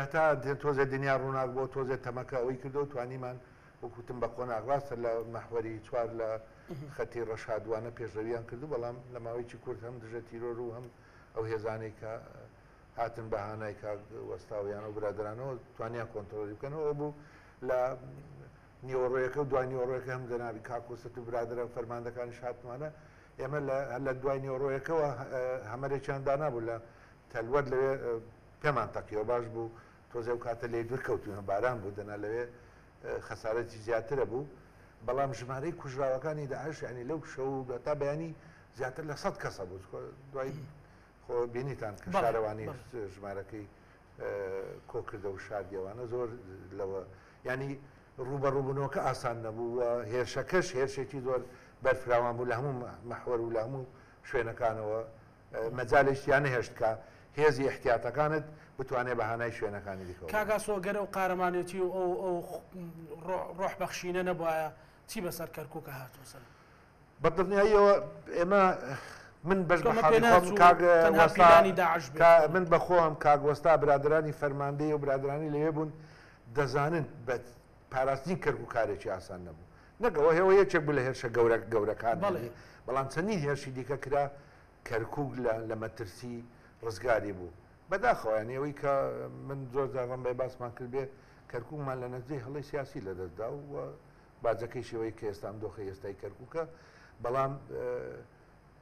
هەتا تۆزێ دنیا ڕووناک بۆ تۆزێ تەمەکە ئەوەی کردەوە توانیمان وەک وتم بە قۆناغ ڕاستە لە مەحوەری چوار لە خەتی ڕەشادوانە پێشڕەویان کردو بەڵام لە ماوەیەکی کورت هەم دژە تیرۆر و هەم ئەو هێزانەی کە هاتن بە هانای کاک وەستا و یان ئەو برادەرانەوە توانیان کۆنترۆلی بکەنەوە ئەوە بوو لە نیوەڕۆیەکە و دوای نیوەڕۆیەکە هەم جەنابی کاک وەسەت و برادەرە فەرماندەکانیش هاتنوانە ئێمە لە دوای نیوەڕۆیەکەوە هەمەرێکیان دانابوو لە تەلوەر لەوێ پێمان تەقیەوە باش بوو تۆزێ ئەو کاتە لێی دوور کەوتوین باران بوو دەنا لەوێ خەسارەتی زیاترە بوو بەڵام ژمارەی کوژراوەکانی داعش یعنی لەو شەو تا بەیانی زیاتر لە سەد کەسە بوو دوای خۆ بینیتان کە شارەوانی ژمارەکەی کۆکردە و شاردیەوانە زۆر لەوە ینی ڕوبەڕوبوونەوەکە ئاسان نەبوو و هێرشەکەش هێرشێکی زۆر بەرفراوان بوو لە هەموو مەحوەر و لە هەموو شوێنەکانەوە مەجالێکیان نەهێشت کە هێزی ئیحتیاتەکانت بتوانێت بە هانای شوێنەکانی دیکەوە
کاک ئاسۆ گەر ئەو قارەمانێتی و ئەو ئەو ڕۆح بەخشینە نەبوایە چی بەسەر کەرکووکە هات مەسەلەن؟
بە دڵنیاییەوە ئێمە من بەش بە حاڵی خۆم کاک وەستا کە من بە خۆم کاک وەستا برادەرانی فەرماندەی و برادەرانی لەوێ بوون دەزانن بە پاراستنی کەرکووک کارێکی ئاسان نەبوو نەک ئەوە هێوە یەکێک بوو لە هێرشە گەورە گەورەکان بەڵام چەندین هێرشی دیکە کرا کەرکووک لە لە مەترسی ڕزگاری بوو بەداخەوە یانی ئەوەی کە من زۆر جار ڕەنبێ باسمان کردبێ کەرکووکمان لە نەتیجەی هەڵەی سیاسی لەدەست دا و باجەکەی شێوەی کە ئێستا ئەم دۆخەی ئێستای کەرکووکە بەڵام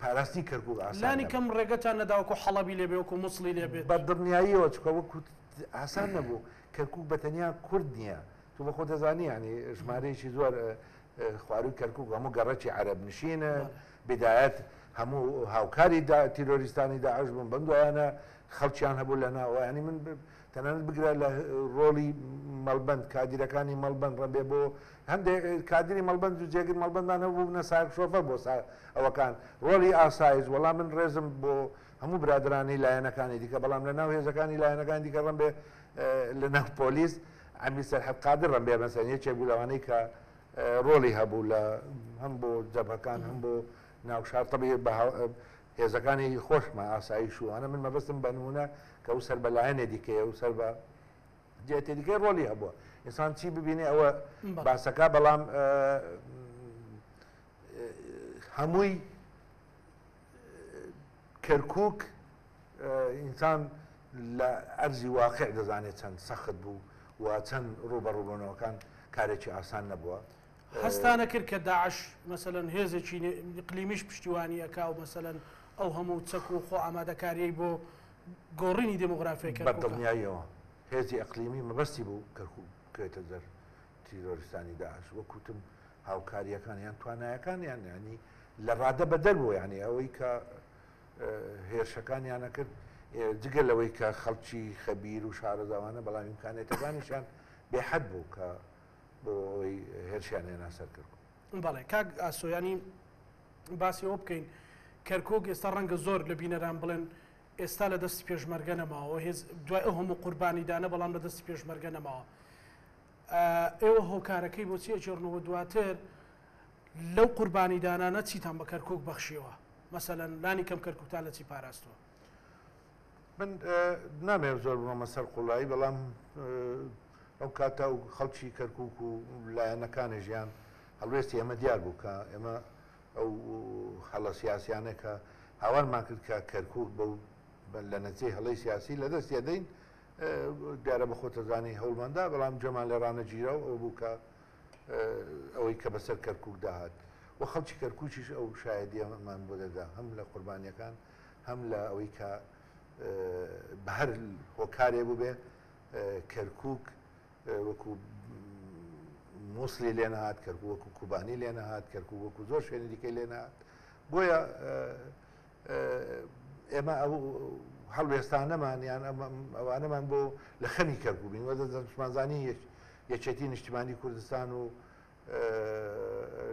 پاراستنی کەرکووک ئاسان
لانی کەم ڕێگەتان نەدا وەکو حەڵەبی لێ بێ وەکو موسڵی لێ بێت
بە دڵنیاییەوە چونکە وەکو ئاسان نەبوو کەرکووک بە تەنیا کورد نییە تۆ بە خۆت دەزانی یانی ژمارەیەکی زۆر خوارووی کەرکووک هەموو گەڕەکی عەرەب نشینە بدایەت هەموو هاوکاری تیرۆریستانی داعش بوون بەم دوایانە خەڵکیان هەبوو لە ناوە ینی من تەنانەت بگرە لە ڕۆڵی مەڵبند کادیرەکانی مەڵبند ڕەبێ بۆ هەندێک کادری مەڵبند و جێگر مەڵبندان هەبوو بنە سایەق شۆفەر بۆ ئەوەکان ڕۆڵی ئاسایش وەڵام من ڕێزم بۆ هەموو برادرانی لایەنەکانی دیکە بەڵام لە ناو هێزەکانی لایەنەکانی دیکە ڕەنبێ لە ناو پۆلیس عەمی سەرحەد قادر ڕەنبێ مەسەن یەکێک بوو لەوانەی کە ڕۆڵی هەبوو لە هەم بۆ جەبهەکان هەم بۆ ناو شار تەبی بە هێزەکانی خۆشمە ئاسایش و ئەوانە من مەبەستم بە نمونە کە ئەو سەر بە لایەنێ دیکەیە و سەر بە جێتێ دیکەی ڕۆڵی هەبووە ئینسان چی ببینێ ئەوە باسەکە بەڵام هەمووی کەرکک ئینسان لە ئەرزی واقع دەزانێت چەند سەخت بوو و چەند ڕووبەڕووبوونەوەکان کارێکی ئاسان نەبووە.
هەستانە کرد کە داعش مەسەلەن هێزێکی ئیقلیمیش پشتیوانی ئەکا و مەسەلەن ئەو هەموو چەک و خۆ ئامادەکاریەی بۆ گۆڕینی دێمۆغرافیای
بە
کەرکووکە؟
دڵنیاییەوە هێزی ئیقلیمی مەبەستی بوو کەرکووک بکەوێتە دەر تیرۆریستانی داعش وەک وتم هاوکارییەکان یان توانایەکانیان یانی لە ڕادە بەدەر بوو یانی ئەوەی کە هێرشەکانیان ئەکرد جگە لەوەی کە خەڵکی خەبیر و شارەزاوانە بەڵام ئیمکانێتەکانیشیان بێحەد بوو کە بۆ ئەوەی هێرشیان هێنا سەر کەرکوک.
بەڵێ کاک ئاسۆ یانی باسی ئەوە بکەین کەرکوک ئێستا ڕەنگە زۆر لە بینەران بڵێن ئێستا لە دەستی پێشمەرگە نەماوە هێز دوای ئەو هەموو قوربانیدانە بەڵام لە دەستی پێشمەرگە نەماوە ئێوە هۆکارەکەی بۆچی ئەگێڕنەوە دواتر لەو قوربانیدانانە چیتان بە کەرکوک بەخشیوە مەسەلەن لانی کەم کەرکوکتان لە چی پاراستوە؟
من نامەوێت زۆر بڕۆمە سەر قوڵایی بەڵام ئەو کاتە و خەڵکی کەرکک و لایەنەکانی ژیان هەڵوێستی ئێمە دیار بوو کە ئێمە ئەو هەڵە سیاسیانە کە هاوارمان کرد کە کەرکک بەو لە نەتیجەی هەڵەی سیاسی لە دەست دەدەین دیارە بە خۆتەزانی هەوڵماندا بەڵام جەمان لێ ڕانەگیرا و ئەو بوو کە ئەوەی کە بەسەر کەرکوک داهات و خەڵکی کەرکوکیش ئەو شایەدیەمان بۆ دەدا هەم لە قوربانیەکان. هەم لە ئەوەی کە بە هەر هۆکارێ بووبێ کەرکک وەکو مووسڵی لێ نەهات، کەرکوک وەکو کوبانی لێ نەهات، کەرکوک وەکو زۆر شوێنی دیکەی لێ نەهات. بۆیە ئێمە ئەو هەڵوێستانەمان یان ئەوانەمان بۆ لە خەمی کەرکوک بین وە دەشمانزانی یەکێتی نیشتیمانی کوردستان و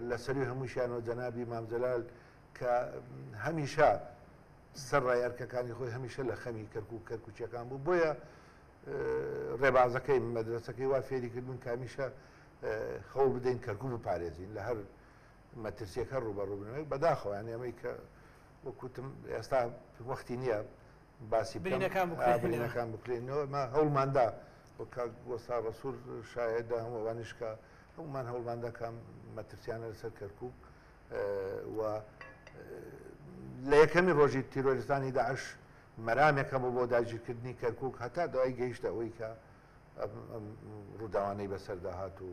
لە سەروی هەمووشیانەوە جەنابی مام جەلال کە هەمیشە سەر ڕای ئەرکەکانی خۆی هەمیشە لە خەمی کەرکوک کەرکوچیەکان بوو بۆیە ڕێبازەکەی مەدرەسەکەی وا فێری کردبوون کە هەمیشە هەوڵ بدەین کەرکوک بپارێزین لە هەر مەترسیەک هەر ڕووبەڕوو بنەوەی بەداخەوە یان ئەمەی کە وەکوتم ئێستا وەختی نییە باسی
برینەکان بکرێنەوە
برینەکان بکرێنەوە ما هەوڵماندا وەک کاک وەستا ڕەسوول شاهێدە هەموو ئەوانیش کە هەموومان هەوڵماندا کە مەترسیانە لەسەر کەرکوک و لە یەکەمی ڕۆژی تیرۆریستانی داعش مەرامێک هەبوو بۆ داگیرکردنی کەرکوک هەتا دوایی گەیشتە ئەوەی کە ئەم ڕووداوانەی بەسەردا هات و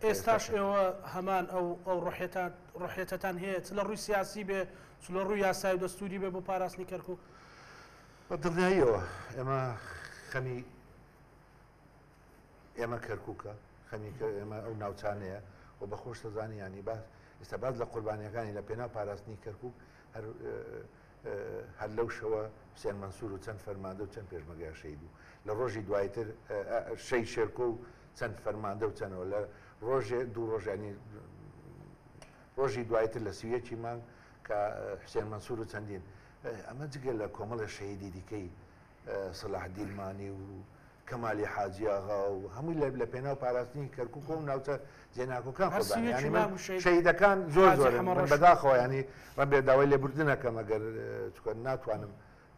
ئێستاش ئێوە هەمان ئەو ئەو ڕۆحیەتان ڕۆحیەتەتان هەیە چ لە ڕووی سیاسی بێ چ لە ڕووی یاسای و دەستووری بێ بۆ پاراستنی کەرکوک؟
بە دڵنیاییەوە ئێمە خەمی ئێمە کەرکوکە، خەمی ئێمە ئەو ناوچانەیە و بە خۆش دەزانی ینی باس ئێستا باس لە قوربانیەکانی لە پێناو پاراستنی کەرکوک هەر هەر لەو شەوە حوسێن مەنسوور و چەند فەرماندە و چەند پێشمەرگەیان شەهید بوو. لە ڕۆژی دوایتر شەهید شێرکۆ و چەند فەرماندە و چەندەوە لە ڕۆژێ دوو ڕۆژ ینی ڕۆژی دوایتر لە 31 مانگ کە حوسێن مەنسوور و چەندین ئەمە جگە لە کۆمەڵێ شەهیدی دیکەی سەلاح دیلمانی و کەمالی حاجی ئاغا و هەمووی لە لە پێناو پاراستنی کەرکوک و ناوچە جێناکۆکان
هەر
قوربانی
سیوەکی
یانی من
مام و شەهید
شەهیدەکان زۆر
حاجی
زۆرن من
حەمەڕەش
بەداخەوە ینی ڕەنبێ داوای لێبوردنەکەم ئەگەر چونکە ناتوانم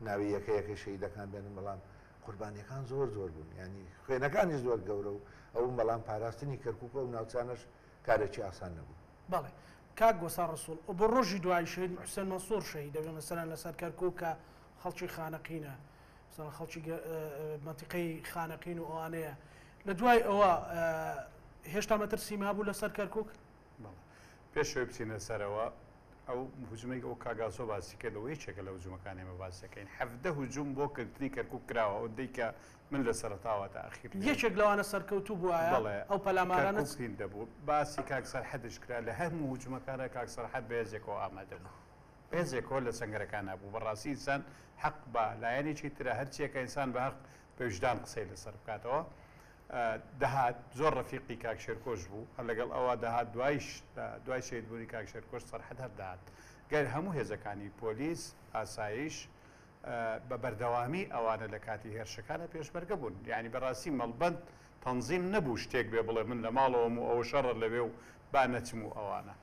ناوی یەکە یەکەی شەهیدەکان بێنم بەڵام قوربانیەکان زۆر زۆر بوون ینی خوێنەکانیش زۆر گەورە و ئەو بەڵام پاراستنی کەرکوک و ئەو ناوچانەش کارێکی ئاسان نەبوو.
بەڵێ کاک وەستا ڕەسوڵ بۆ ڕۆژی دوایی شەهید حوسێن مەنسوڕ شەهید دەبێ مەسەلەن لەسەر کەرکوک کە خەڵکی خانەقینە مەسەلەن خەڵکی مەنتیقەی خانەقین و ئەوانەیە لە دوای ئەوە هێشتا مەترسی مابوو لەسەر کەرکک؟
بەڵێ پێش ئەوەی بچینە سەرەوە ئەو هجومەی ئەو کاک ئاسۆ باسی کرد ئەوە یەکێکە لە هجومەکان ئێمە باسی دەکەین 17 هجوم بۆ کردنی کەرکک کراوە ئەوەندەی کە من لە سەرەتاوە تا ئەخیر لێرە
یەکێک لەوانە سەرکەوتوو بوایە
بەڵێ
ئەو پەلامارانە
کەرکک هیندە بوو باسی کاک سەرحەدش کرا لە هەموو هجومەکانە کاک سەرحەد بەهێزێکەوە ئامادە بوو هێزێکەوە لە سەنگەرەکانا بوو بەڕاستی ئینسان حەق بە لایەنێکی ترە هەرچیەکە ئینسان بە هەق بە ویژدان قسەی لەسەر بکاتەوە دەهات زۆر ڕەفیقی کاک شێرکۆش بوو هەر لەگەڵ ئەوە دەهات دوایش دوای شەهیدبوونی کاک شێرکۆش سەرحەد هەر دەهات گەر هەموو هێزەکانی پۆلیس ئاسایش بە بەردەوامی ئەوانە لە کاتی هێرشەکانە پێشمەرگە بوون یعنی بەڕاستی مەڵبەند تەنزیم نەبوو شتێک بێ بڵێ من لە ماڵەوەم و ئەوە شەڕە لەوێ و با نەچم و ئەوانە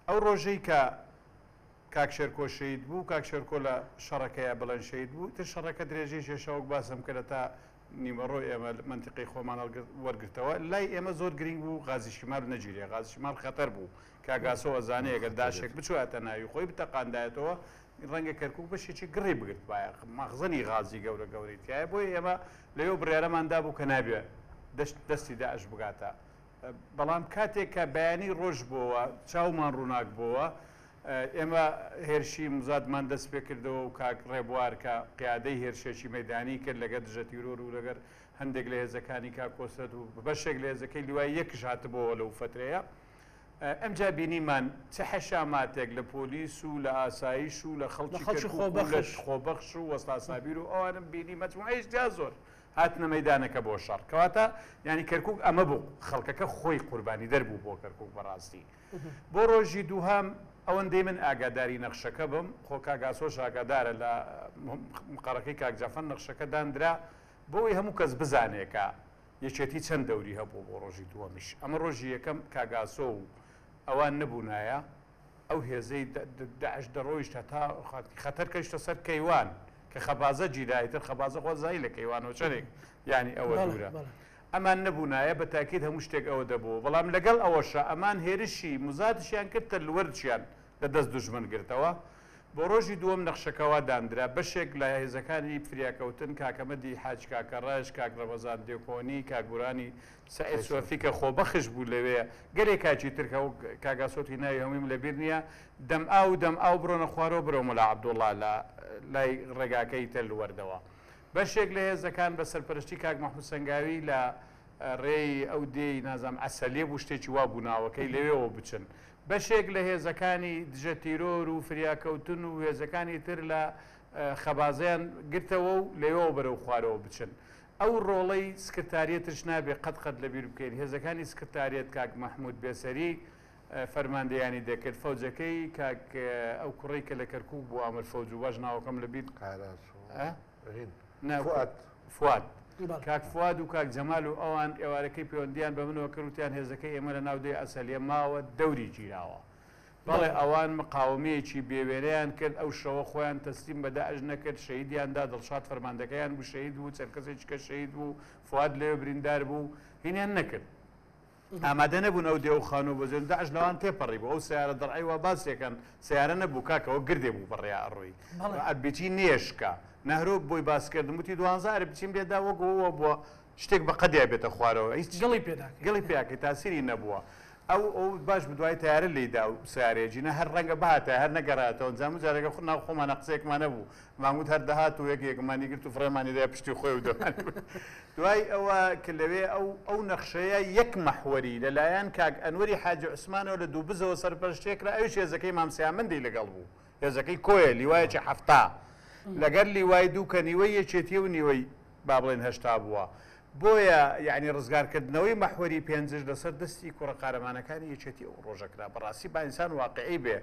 ئەو ڕۆژەی کە کاک شێرکۆ شەهید بوو، کاک شێرکۆ لە شەڕەکەیا بڵێن شەهید بوو، ئیتر شەڕەکە درێژەی کێشا وەک باسم کرد هەتا نیوەڕۆ ئێمە مەنتیقەی خۆمان هەڵگرت وەرگرتەوە، لای ئێمە زۆر گرینگ بوو غازی شیمال نەگیرێ، غازی شیمال خەتەر بوو، کاک ئاسۆ ئەزانێ ئەگەر داشێک بچوایەتە ناوی خۆی بتەقاندایەتەوە ڕەنگە کەرکووک بەشێکی گڕی بگرتبایە، مەخزەنی غازی گەورە گەورەی تیایە، بۆیە ئێمە لەوێ بڕیارەمان دابوو کە نابێ دەستی داعش بگاتە بەڵام کاتێک کە بەیانی ڕۆژ بۆوە، چاومان ڕووناک بۆوە، ئێمە هێرشی مزادمان دەست پێ کردەوە و کاک ڕێبوار کە قیادەی هێرشێکی مەیدانی کرد لەگەر دژە تیرۆر و لەگەر هەندێک لە هێزەکانی کاک کۆسرەت و بەشێک لە هێزەکەی لیوای یەکش هاتبۆوە لەو فەترەیە. ئەمجا بینیمان چ حەشاماتێک لە پۆلیس و لە ئاسایش و لە
لە
خەڵکی
خەڵکی
کەرکووک و لە
خۆبەخش.
خۆبەخش و وەستا سابیر و ئەوانم بینی مەجموعەیش جا زۆر هاتنە مەیدانەکە بۆ شەڕ کەواتە یانی کەرکوک ئەمە بوو خەڵکەکە خۆی قوربانی دەر بوو بۆ کەرکوک بەڕاستی بۆ ڕۆژی دووهەم ئەوەندەی من ئاگاداری نەخشەکە بم خۆ کاک ئاسۆش ئاگادارە لە مقەڕەکەی کاک جەعفەر نەخشەکە داندرا بۆ ئەوەی هەموو کەس بزانێ کە یەکێتی چەند دەوری هەبوو بۆ ڕۆژی دووەمیش ئەمە ڕۆژی یەکەم کاک ئاسۆ و ئەوان نەبوونایە ئەو هێزەی داعش دەڕۆیشت هەتا خەتەر کەشتە سەر کەیوان کە خەبازە گیرا ئیتر خەبازە خۆ زای لە کەیوانەوە چەندێک یانی ئەوە دوورە ئەمان نەبوونایە بە تاکید هەموو شتێک ئەوە دەبوو بەڵام لەگەڵ ئەوەشە ئەمان هێرشی مزادشیان کرد تەلوەرچیان لە دەست دوژمن گرتەوە. بۆ ڕۆژی دووەم نەخشەکە وا داندرا، بەشێک لە هێزەکانی فریاکەوتن، کاک ئەمەدی حاج کاکەڕەش، کاک ڕەمەزان دێکۆنی، کاک بورانی سەعید سۆفی کە خۆبەخش بوو لەوێ، گەلێ کاکی تر کە وەک کاک ئاسۆتی ناوی هەموویم لە بیر نییە، دەمئاو و دەمئاو بڕۆنە خوارەوە بەرەو مەلا عەبدوڵڵا لە لای ڕێگاکەی تەل وەردەوە. بەشێک لە هێزەکان بە سەرپەرشتی کاک مەحموود سەنگاوی لە ڕێی ئەو دێی نازانم عەسەلیە بوو شتێکی وا بوو ناوەکەی لەوێوە بچن. بەشێک لە هێزەکانی دژە تیرۆر و فریاکەوتن و هێزەکانی تر لە خەبازەیان گرتەوە و لەوێوە بەرەو خوارەوە بچن. ئەو ڕۆڵەی سکرتاریەتش نابێ قەت قەت لەبیر بکەین. هێزەکانی سکرتاریەت کاک مەحموود بێسەری فەرماندەیانی دەکرد. فەوجەکەی کاک ئەو کوڕەی کە لە کەرکووک بوو ئامر فەوج و باش ناوەکەم لەبیر
فواد.
فواد. کاک فواد و کاک جەمال و ئەوان ئێوارەکەی پەیوەندییان بە منەوە کرد وتیان هێزەکەی ئێمە لە ناو دێی عەسەلیە ماوە دەوری گیراوە. بەڵێ ئەوان مقاوەمەیەکی بێ وێنەیان کرد ئەو شەوە خۆیان تەسلیم بە داعش نەکرد شەهیدیان دا دڵشاد فەرماندەکەیان بوو شەهید بوو چەند کەسێکی کە شەهید بوو فواد لەوێ بریندار بوو هینیان نەکرد. ئامادە نەبوون ئەو دێ و خانووە بەجێن داعش لەوان تێپەڕی بوو ئەو سەیارە دەرعەی وا باسیەکەن سەیارە نەبوو کاکە وەک گردێ بوو بەڕێیا ئەڕۆی ئەربیچی نێشکا نەهرۆ بۆی باس کردم وتی دوانزە ئەربچیم لێدا وەک وە بووە شتێک بە قەدیا بێتە خوارەوە هیچ
گڵی پێداکەی
گڵی پیاکەی تاسیری نەبووە ئەو ئەو باش بدوای تەیارە لێیدا و سەیارەیە جینا هەر ڕەنگە بهاتایە هەر نەگەڕایەتەوە ئەنجام و جارێکە خو ناو خۆمانە قسەیەکمان نەبوو مانگوت هەر دەهات و یەک یەکمانی گرت و فڕێمانی دایە پشتی خۆی و دەمانی دوای ئەوە کە لەوێ ئەو ئەو نەخشەیە یەک مەحوەری لە لایەن کاک ئەنوەری حاجی عوسمانەوە لە دووبزەوە سەرپەرشتیە کرا ئەویش هێزەکەی مام سیامەندی لەگەڵ بوو هێزەکەی کۆیە لیوایەکی 70 لەگەر لیوای دوو کە نیوەی یەکێتی و نیوەی با بڵێن 80 بووە بۆیە یعنی ڕزگارکردنەوەی مەحوەری پێنجش لەسەر دەستی کوڕە قارەمانەکانی یەکێتی ئەو ڕۆژە کرا بەڕاستی با ئینسان واقعی بێ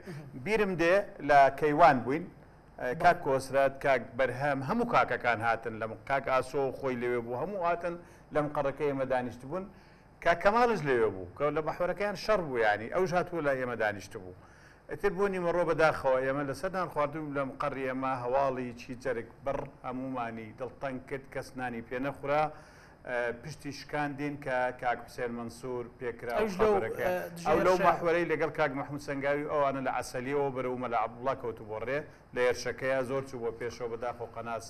بیرم دێ لە کەیوان بووین کاک کۆسرەت، کاک بەرهەم، هەموو کاکەکان هاتن لە کاک ئاسۆ خۆی لەوێ بوو، هەموو هاتن لە مقەڕەکەی ئێمە دانیشتبوون. کاک کەماڵیش لەوێ بوو کە لە مەحوەرەکەیان شەڕ بوو یانی ئەوش هاتبوو لای ئێمە دانیشتبوو. ئیتر بۆ نیمەڕۆ بەداخەوە ئێمە لەسەر نان خواردن لە مقەڕی ئێمە هەواڵی چی جەرگ بڕ هەموومانی دڵتەنگ کرد کەس نانی پێ نەخورا. پشتی شکاندین کە کاک حوسێن مەنسوور پێکرا و خەبەرەکە ئەو لەو مەحوەرەی لەگەڵ کاک مەحموود سەنگاوی و ئەوانە لە عەسەلیەوە بەرەو مەلا عەبدوڵڵا کەوتبووە ڕێ، لە هێرشەکەیا زۆر چووبووە پێشەوە بەداخەوە قەناس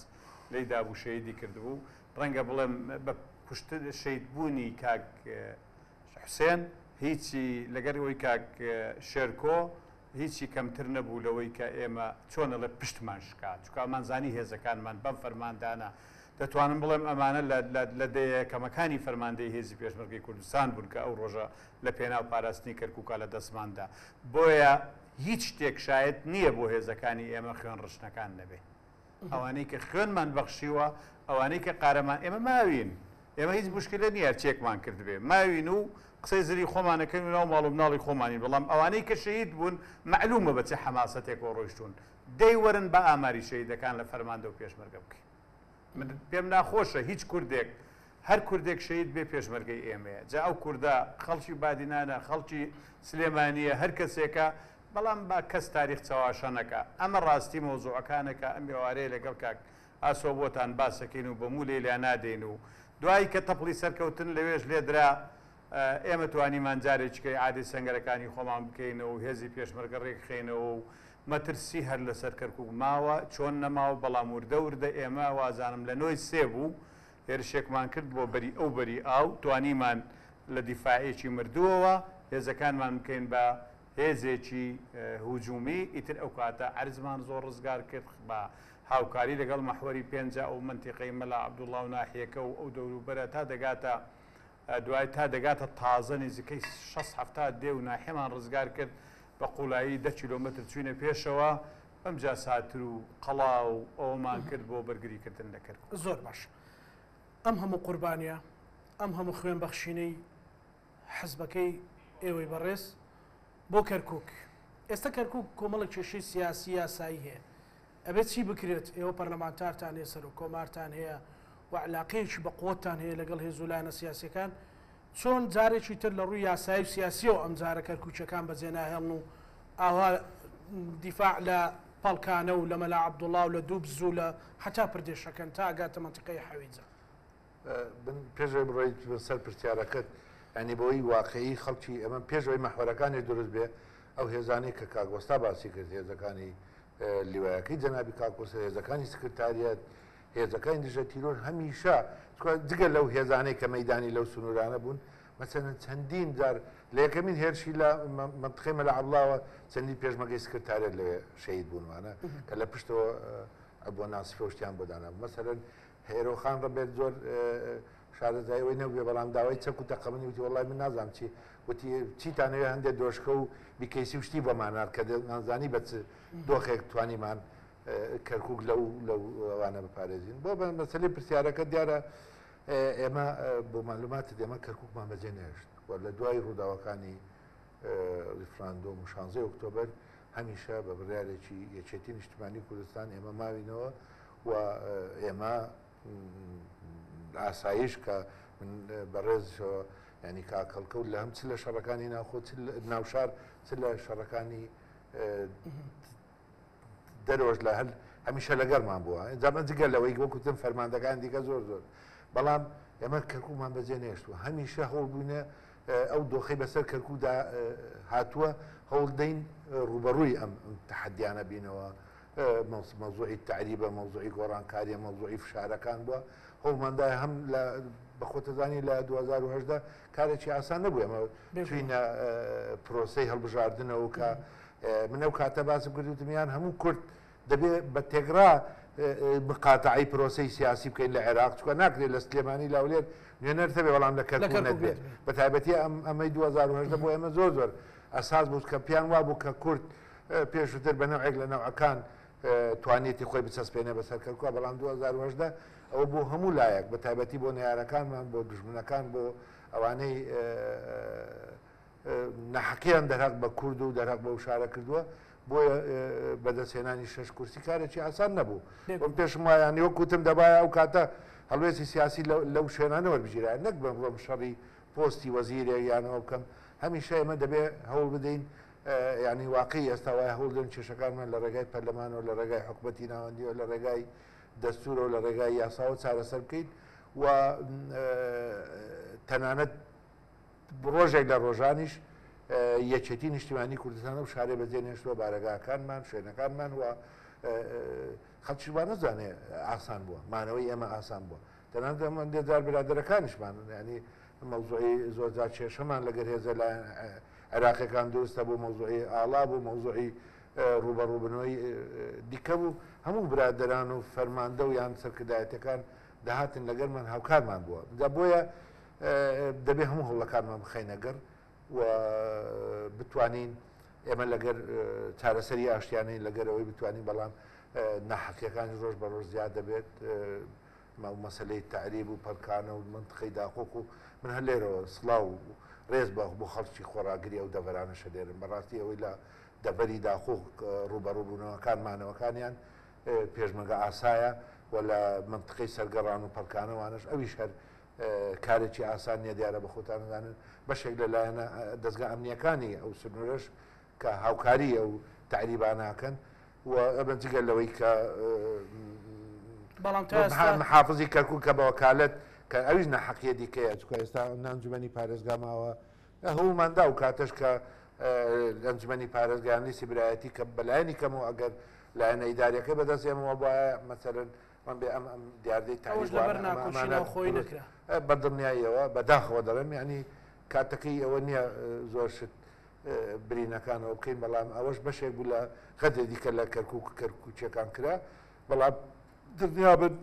لێی دابوو شەهیدی کردبوو. ڕەنگە بڵێم بە کوشتن شەهید بوونی کاک حوسێن هیچی لەگەر ئەوەی کاک شێرکۆ هیچی کەمتر نەبوو لەوەی کە ئێمە چۆن ئەڵێ پشتمان شکا چونکە ئەمان زانی هێزەکانمان بەم فەرماندانە دەتوانم بڵێم ئەمانە لە دەیە یەکەمەکانی فەرماندەی هێزی پێشمەرگەی کوردستان بوون کە ئەو ڕۆژە لە پێناو پاراستنی کەرکووکا لە دەستمان دا. بۆیە هیچ شتێک شایەت نییە بۆ هێزەکانی ئێمە خوێن ڕشتنەکان نەبێ. ئەوانەی کە خوێنمان بەخشیوە، ئەوانەی کە قارەمان ئێمە ماوین. ئێمە هیچ موشکیلە نییە هەرچیەکمان کردبێ. ماوین و قسەی زلی خۆمان ئەکەین و ناو ماڵ و مناڵی خۆمانین، بەڵام ئەوانەی کە شەهید بوون مەعلوومە بە چ حەماسەتێکەوە ڕۆیشتوون. دەی وەرن با ئاماری شەهیدەکان لە فەرماندە و پێشمەرگە بکەین. من پێم ناخۆشە هیچ کوردێک هەر کوردێک شەهید بێ پێشمەرگەی ئێمەیە جا ئەو کوردە خەڵکی بادینانە خەڵکی سلێمانیە هەر کەسێکە بەڵام با کەس تاریخ چەواشە نەکا ئەمە ڕاستی مەوزوعەکانە کە ئەم ئێوارەیە لەگەڵ کاک ئاسۆ بۆتان باسەکەین و بە موو لەیلا نادەین و دوایی کە تەپڵی سەرکەوتن لەوێش لێدرا ئێمە توانیمان جارێکیکە ئیعادەی سەنگەرەکانی خۆمان بکەینەوە و هێزی پێشمەرگە ڕێکخەینەوە و مەترسی هەر لەسەر کەرکوک ماوە، چۆن نەماوە، بەڵام وردە وردە ئێمە وازانم لە نۆی سێ بوو هێرشێکمان کرد بۆ بەری ئەو بەری ئاو، توانیمان لە دیفاعێکی مردووەوە هێزەکانمان بکەین بە هێزێکی هجومی، ئیتر ئەو کاتە عەرزمان زۆر ڕزگار کرد بە هاوکاری لەگەڵ مەحوەری پێنجا ئەو مەنتیقەی مەلا عەبدوڵا و ناحیەکە و ئەو دەوروبەرە تا دەگاتە دوای تا دەگاتە تازە نزیکەی شەست حەفتا دێ و ناحیەمان ڕزگار کرد، بە قوڵایی دە کیلۆمەتر چووینە پێشەوە، ئەمجا ساتر و قەڵا و ئەوەمان کرد بۆ بەرگری کردن لە کەرکوک.
زۆر باش. ئەم هەموو قوربانیە، ئەم هەموو خوێن بەخشینەی حزبەکەی ئێوەی بەڕێز بۆ کەرکوک، ئێستا کەرکوک کۆمەڵێک کێشەی سیاسی یاسایی هەیە، ئەبێت چی بکرێت، ئێوە پەرلەمانتارتان هەیە، سەرۆک کۆمارتان هەیە و علاقەیەکی بە قوتتان هەیە لەگەڵ هێز و لایەنە سیاسیەکان، چۆن جارێکی تر لە ڕووی یاسایی و سیاسیەوە ئەمجارە کەرکوکیەکان بەجێ ناهێڵن و ئاوا دیفاع لە پەڵکانە و لە مەلا عەبدوڵا و لە دووبز و لە هەتا پردێشەکەن تا ئەگاتە مەنتیقەی حەویجە؟
من پێش ئەوەی بڕۆیت سەر پرسیارەکەت یانی بەوەی واقعی خەڵکی ئەمە پێش ئەوەی مەحوەرەکانی دروست بێ ئەو هێزانەی کە کاک وەستا باسی کرد هێزەکانی. لیوایەکەی جەنابی کاک کۆسرەت، هێزەکانی سکرتاریەت، هێزەکانی دژە تیرۆر هەمیشە جگە لەو هێزانەی کە مەیدانی لەو سنوورانە بوون، مەسەلەن چەندین جار لە یەکەمین هێرشی لە مەنتقەی مەلا عەبدوڵاوە چەندین پێشمەرگەی سکرتاریەت لەوێ شەهید بوون وانە کە لە پشتەوە بۆ ناسیفە و شتیان بۆ دانا. مەسەلەن هێرۆخان ڕەبێت زۆر شارەزای ئەوەی نەبووێ بەڵام داوای چەک و تەقەمەنی وتی وەڵای من نازانم چی وتی چیتانەوێ هەندێک دۆشکە و بیکەیسی و شتی بۆمان نارد کە نازانی بە چ دۆخێک توانیمان کەرکک لەو لەو ئەوانە بپارێزین. بۆ بە مەسەلەی پرسیارەکە دیارە ئێمە بۆ معلوماتت ئێمە کەرککمان بەجێ نەهێشت و لە دوای ڕووداوەکانی ڕیفراندۆم و شانزەی ئۆکتۆبەر هەمیشە بە بڕیارێکی یەکێتی نیشتمانی کوردستان ئێمە ماوینەوە و ئێمە ئاسایش کە من بەڕێزشەوە ینی کاک هەڵکەوت لە هەم چ لە شەڕەکانی ناوخۆ چ ناوشار چ لە شەڕەکانی دەرۆژ لە هەر هەمیشە لەگەرمان بووە جامە جگە لەوەی وەکوتم فەرماندەکان دیکە زۆر زۆر بەڵام ئێمە کەرکووکمان بەجێ نێشتووە هەمیشە هەوڵ بووینە ئەو دۆخەی بەسەر کەرکووکدا هاتووە هەوڵ دەین ڕوبەڕووی ئەم تەحەدیانە بینەوە مەوزوعی تەعریبە، مەوزوعی گۆڕانکاریە، مەوزوعی فشارەکان بووە، هەوڵماندایە هەم لە بەخۆتەزانی لە 2018 کارێکی ئاسان نەبوو ئێمە چوینە پرۆسەی هەڵبژاردنەوە کە من ئەو کاتە باسم کرد وتم یان هەموو کورد دەبێ بە تێگرا مقاتعی پرۆسەی سیاسی بکەین لە عێراق چکە ناکرێت لە سلێمانی لاولێر نوێنەر هەبێ بەڵام لە کەرکوک نەبێت بە تایبەتی ئەم ئەمەی 2018 بۆ ئێمە زۆر زۆر ئەساس بوو کە پیان وابوو کە کورد پێشووتر بە نەوعێک لە نەوعەکان توانیەتی خۆی بچەسپێنێ بەسەر کەرکوک، بەڵام 2018 ئەوە بۆ هەموو لایەک بە تایبەتی بۆ نەیارەکانمان، بۆ دوژمنەکان، بۆ ئەوانەی ناحەقیان دەرهەق بە کورد و دەرهەق بەو شارە کردووە، بۆیە بەدەستهێنانی شەش کورسی کارێکی ئاسان نەبوو. من پێشم وایە یانی وەک وتم دەبایە ئەو کاتە هەڵوێستی سیاسی لەو شوێنانە وەربگیرایە نەک بڕۆم شەڕی پۆستی وەزیرێک یان ئەوە بکەم. هەمیشە ئێمە دەبێ هەوڵ بدەین یانی واقعی ئێستا وایە هەوڵ دەن کێشەکانمان لە ڕێگای پەرلەمانەوە لە ڕێگای حکومەتی ناوەندیەوە لە ڕێگای دەستورەوە لە ڕێگای یاساوە چارەسەر بکەین و تەنانەت ڕۆژێک لە ڕۆژانیش یەکێتی نیشتیمانی کوردستان و شارێ بەجێ نێشتووە بارەگاکانمان شوێنەکانمان و خەڵکی وا نەزانێ ئاسان بووە مانەوەی ئێمە ئاسان بووە تەنانەت هەندێ جار برادەرەکانیشمان ینی مەوزوعی زۆر جار کێشەمان لەگەر هێزە لایەن عێراقیەکان دروستە بوو مەوزوعی ئاڵا بوو مەوزوعی ڕووبەڕووبنەوەی دیکە بوو هەموو برادەران و فەرماندە و یان سەرکردایەتەکان دەهاتن لەگەرمان هاوکارمان بووە جا بۆیە دەبێ هەموو هەوڵەکانمان بخەینە گەڕ و بتوانین ئێمە لەگەر چارەسەری ئاشتیانەین لەگەر ئەوەی بتوانین بەڵام ناحەقیەکانی ڕۆژ بە ڕۆژ زیاد دەبێت مەسەلەی تەعریب و پەلکانە و مەنتقەی داقوق و من هەر لێرەوە سڵاو و ڕێز بە بۆ خەڵکی خۆڕاگری ئەو دەڤەرانەش ئەنێرم بەڕاستی ئەوەی لە دەڤەری داقوق ڕووبەڕووبوونەوەکان مانەوەکانیان پێشمەگە ئاسایە و لە مەنتقەی سەرگەڕان و پەلکانە وانەش ئەویش هەر کارێکی ئاسان نییە دیارە بە خۆتان دەزانن بەشێک لە لایەنە دەزگا ئەمنییەکانی ئەو سنوورەش کە هاوکاری ئەو تەعریبانە ئەکەن و ئەمە جگە لەوەی کە
بەڵام تا ئێستا
محافزی کەرکوک کە بە وەکالەت کە ئەویش ناحەقیە دیکەیە چونکە ئێستا ئەنجومەنی پارێزگا ماوە هەوڵمان دا و کاتەش کە ئەنجومەنی پارێزگا لیستی برایەتی کە بەلایەنی کەمەوە ئەگەر لایەنە ئیداریەکەی بەدەست ئێمەوە بوایە مەسەلەن من بێ ئەم ئەم دیاردەی
ئەوەش لەبەر ناکۆکی ناوخۆیی نەکرا
بە دڵنیاییەوە بەداخەوە دەڵێم یعنی کاتەکەی ئەوە نییە زۆر شت برینەکانەوە بکەین، بەڵام ئەوەش بەشێک بوو لە غەدرێ دیکە لە کەرکوک و کەرکوکییەکان کرا، بەڵام دڵنیابن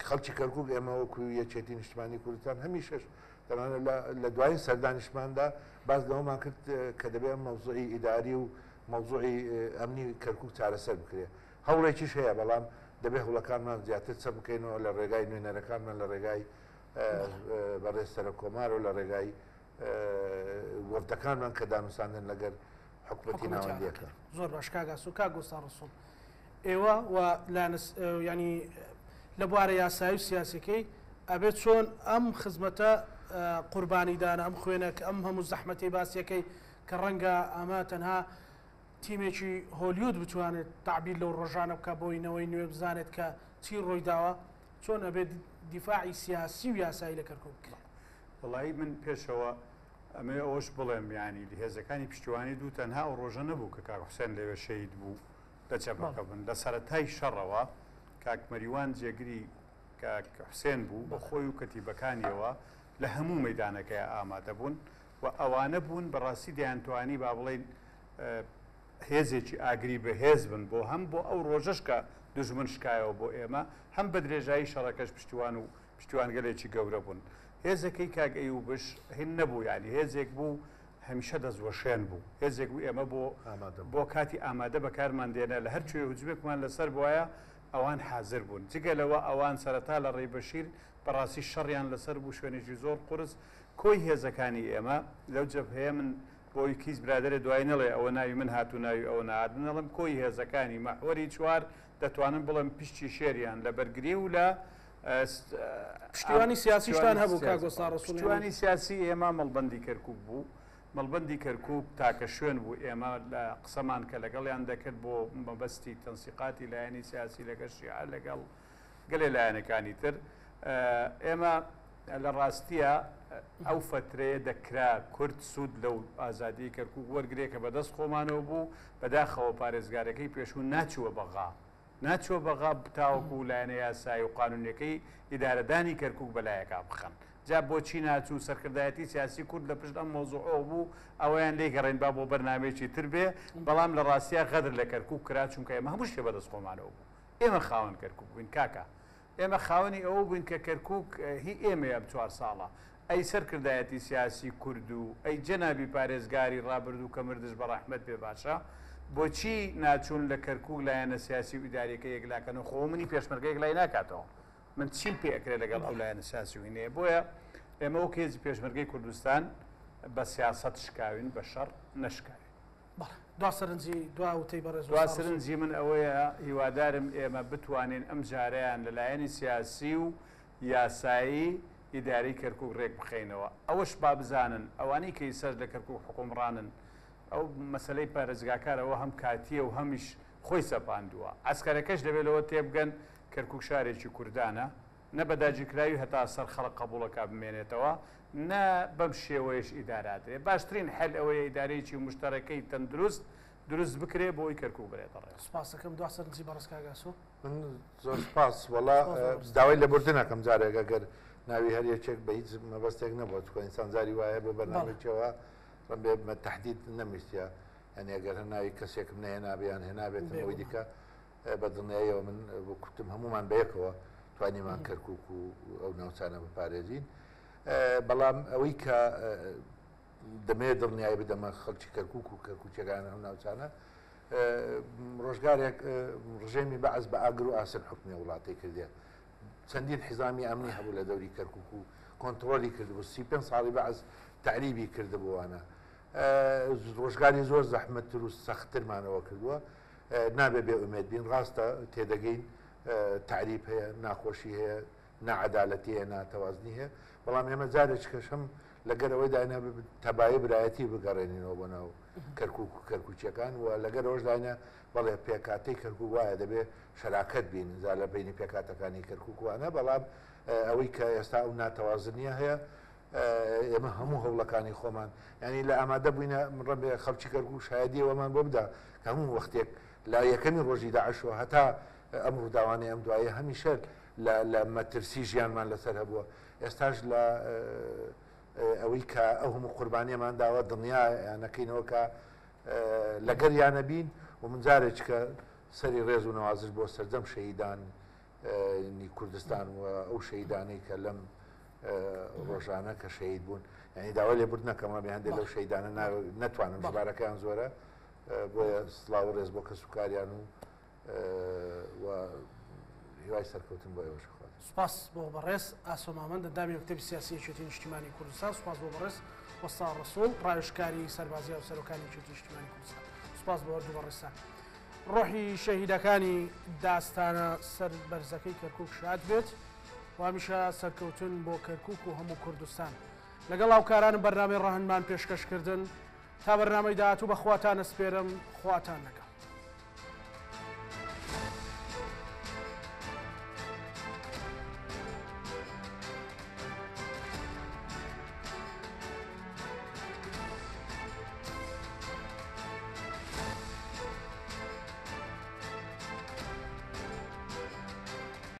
خەڵکی کەرکوک ئێمە وەکو یەکێتی نیشتمانی کوردستان هەمیشەش تەنانەت لە دوایین سەردانیشماندا باس لەوەمان کرد کە دەبێت ئەم مەوزوعی ئیداری و مەوزوعی ئەمنی کەرکوک چارەسەر بکرێت. هەوڵێکیش هەیە، بەڵام دەبێت هەوڵەکانمان زیاتر چەپ بکەینەوە لە ڕێگای نوێنەرەکانمان، لە ڕێگای بەڕێز سەرۆککۆمار و لە ڕێگای وەفدەکانمان کە دانوساندن لەگەر حکومەتی ناوەندیەکە.
زۆر باش کاک ئاسۆ. کاک وەستا ڕەسوڵ ئێوە و لایەنە ینی لە بوارە یاسایی و سیاسەکەی ئەبێت چۆن ئەم خزمەتە قوربانیدانە ئەم خوێنە کە ئەم هەموو زەحمەتی باسیەکەی کە ڕەنگە ئەمە تەنها تیمێکی هۆلیود بتوانێت تعبیر لەو ڕۆژانە بکە بۆی نەوەی نوێ بزانێت کە چی ڕوویداوە چۆن ئەبێت دیفاعی سیاسی و یاسایی لە کەرکوک بکرێت؟
وەڵایی من پێشەوە ئەمەوێ ئەوەش بڵێم یانی هێزەکانی پشتیوانی دوو تەنها ئەو ڕۆژە نەبوو کە کاک حوسێن لەوێ شەهید بوو. لە جەبهەکە بوون. لە سەرەتای شەڕەوە کاک مەریوان جێگری کاک حوسێن بوو، بە خۆی و کەتیبەکانیەوە لە هەموو مەیدانەکەیا ئامادە بوون و ئەوانە بوون بەڕاستی دەیانتوانی با بڵێین هێزێکی ئاگری بەهێز بن بۆ هەم بۆ ئەو ڕۆژەش کە دوژمن شکایەوە بۆ ئێمە، هەم بە درێژایی شەڕەکەش پشتیوان و پشتیوانگەلێکی گەورە بوون. هێزەکەی کاک ئەیوبش هین نەبوو یانی هێزێک بوو هەمیشە دەستوەشێن بوو. هێزێک بوو ئێمە بۆ بۆ کاتی ئامادە بەکارمان دێنا لە هەر کوێ هوجمێکمان لەسەر بوایە ئەوان حازر بوون. جگە لەوە ئەوان سەرەتا لە ڕێی بەشیر بەڕاستی شەڕیان لەسەر بوو شوێنێکی زۆر قورس کۆی هێزەکانی ئێمە لەو جەبهەیە من بۆی کیس برادەرێ دوای نەڵێ ئەوە ناوی من هات و ناوی ئەوە نەهات من ئەڵێم کۆی هێزەکانی مەحوەری چوار دەتوانم بڵێم پشتی شێریان لە بەرگری و لە
پشتیوانی سیاسیشتان هەبوو کاک وەستا ڕەسوڵ
پشتیوانی سیاسی ئێمە مەڵبەندی کەرکوک بوو مەڵبەندی کەرکوک تاکە شوێن بوو ئێمە لە قسەمان کە لەگەڵیان دەکرد بۆ مەبەستی تەنسیقاتی لایەنی سیاسی لەگەڵ شیعە لەگەڵ گەلێ لایەنەکانی تر ئێمە لە ڕاستیە ئەو فەترەیە دەکرا کورد سوود لەو ئازادیی کەرکوک وەرگرێ کە بەدەست خۆمانەوە بوو، بەداخەوە پارێزگارەکەی پێشوو ناچووە بەغا ناچووە بەغا تاوەکو لایەنە یاسایی و قانونیەکەی ئیدارەدانی کەرکوک بەلایەکا بخەن. جا بۆچی ناچوو؟ سەرکردایەتی سیاسی کورد لە پشت ئەم مەوزوعەوە بوو، ئەوەیان لێی گەڕێین با بۆ بەرنامەیەکی تر بێ، بەڵام لە ڕاستیا غەدر لە کەرکوک کرا چونکە ئێمە هەموو شتێ بەدەست خۆمانەوە بوو. ئێمە خاوەن کەرکوک بووین کاکە. ئێمە خاوەنی ئەوە بووین کە کەرکوک هی ئێمەیە ئەم چوار ساڵە. ئەی سەرکردایەتی سیاسی کورد و ئەی جەنابی پارێزگاری ڕابردوو کە مردش بە ڕەحمەت بێ باشە بۆچی ناچوون لە کەرکوک لایەنە سیاسی و ئیداریەکە یەکلاکەنەوە خۆ منی پێشمەرگە یەکلای ناکاتەوە من چیم پێ ئەکرێ لەگەڵ ئەو لایەنە سیاسی و هینەیە بۆیە ئێمە وەک هێزی پێشمەرگەی کوردستان بە سیاسەت شکاوین بە شەڕ نەشکاوین.
بەڵێ دوا سەرنجی دوا وتەی بەڕێز
دوا سەرنجی من ئەوەیە هیوادارم ئێمە بتوانین ئەم جارەیان لە لایەنی سیاسی و یاسایی ئیدارەی کەرکوک رێک بخەینەوە ئەوەش با بزانن ئەوانەی کە ئیستاش لە کەرکوک حوکمڕانن ئەو مەسەلەی پارێزگاکار ئەوە هەم کاتیە و هەمیش خۆی سەپاندووە عەسکەرەکەش دەبێت لەوە تێبگەن کەرکوک شارێکی کوردانە نە بە داگیرکراوی هەتا سەر خەڵک قەبوڵەکا بمێنێتەوە نە بەم شێوەیەش ئیدارە ئەدرێ. باشترین حەل ئەوەیە ئیدارەیەکی موشتەرەکەی تەندروست دروست بکرێ بۆ ئەوەی کەرکوک بەرێتە ڕێوە.
سوپاستەکەم دوا سەرنجی بەڕێز کاک ئاسۆ.
من زۆر سوپاس وەڵا داوای لێبوردن ئەکەم جارێک ئەگەر ناوی هەر یەکێک بە هیچ مەبەستێک نەبووە چونکە ئینسان جاری وایە بۆ بەرنامەیەکەوە ڕەنبێ بە تەحدید نەمویستە یانی ئەگەر هەر ناوی کەسێکم نەهێنابێ یان هێنابێتم ئەوەی دیکە بە دڵنیاییەوە من کوتم هەمومان بەیەکەوە توانیمان کەرکک و ئەو ناوچانە بپارێزین بەڵام ئەوەی کە دەمەوێت دڵنیایی بدەمە خەڵکی کەرکک و کەرکوچەکان ئەو ناوچانە ڕۆژگارێک ڕژێمی بەعس بە ئاگر و ئاسن حکومی وڵاتی کردێ چەندین حزامی ئەمنی هەبوو لە دەوری کەرکک و کۆنتترۆلی کردبوو 35 ساڵی بەعس تعریبی کردبووانە ڕۆژگاری زۆر زەحمەتتر و سەختترمانەوە کردووە نابێ بێ ئومێد بین، ڕاستە تێدەگەین تەعریب هەیە، ناخۆشی هەیە، ناعەدالەتی هەیە، ناتەوازنی هەیە، بەڵام ئێمە جارێکیکەش هەم لەگەر ئەوەی داینا تەبایی برایەتی بگەڕێنینەوە بۆ ناو کەرکوک و کەرکوکیەکان و لەگەر ئەوەش داینا بەڵێ پێکاتەی کەرکوک وایە دەبێ شەراکەت بین جا لە بینی پێکاتەکانی کەرکوک وانە بەڵام ئەوەی کە ئێستا ئەو ناتەوازنیە هەیە ئێمە هەموو هەوڵەکانی خۆمان یانی لە ئامادە بووینە ڕەنگە خەڵکی کەرکوک شایەدی ئەوەمان بۆ بدا کە هەموو وەختێک لە یەکەمی ڕۆژی داعشەوە هەتا ئەم ڕووداوانەی ئەم دوایە هەمیشە لە مەترسی ژیانمان لەسەر هەبووە ئێستاش لە ئەوەی کە ئەو هەموو قوربانیەمان داوە دڵنیا نەکەینەوە کە لەگەر یانە بین و من جارێککە سەری ڕێز و نەوازش بۆ سەرجەم شەهیدان نی کوردستان و ئەو شەیدانەی کە لەم ڕۆژانە کە شەید بوون یعنی داوای لێبوردن نەکەم ڕەبی هەندێک لەو شەیدانە نەتوانم ژمارەکەیان زۆرە بۆیە سڵاو و ڕێز بۆ کەسوکاریان و و هیوای سەرکەوتن بۆ ئێوەش خوازم.
سوپاس بۆ بەڕێز ئاسۆ مامەند ئەندامی مەکتەبی سیاسی یەکێتی نیشتیمانی کوردستان، سوپاس بۆ بەڕێز وەستا ڕەسوڵ ڕاوێژکاری سەربازی هاوسەرۆکانی یەکێتی نیشتیمانی کوردستان. سوپاس بۆ هەردوو بەڕێزتان. ڕۆحی شەهیدەکانی داستانە سەر بەرزەکەی کەرکوک شاد بێت و هەمیشە سەرکەوتن بۆ کەرکوک و هەموو کوردستان. لەگەڵ هاوکارانم بەرنامەی ڕەهەندمان پێشکەش کردن. تا بەرنامەی داهاتوو بە خواتان ئەسپێرم، خواتان لەگەڵ.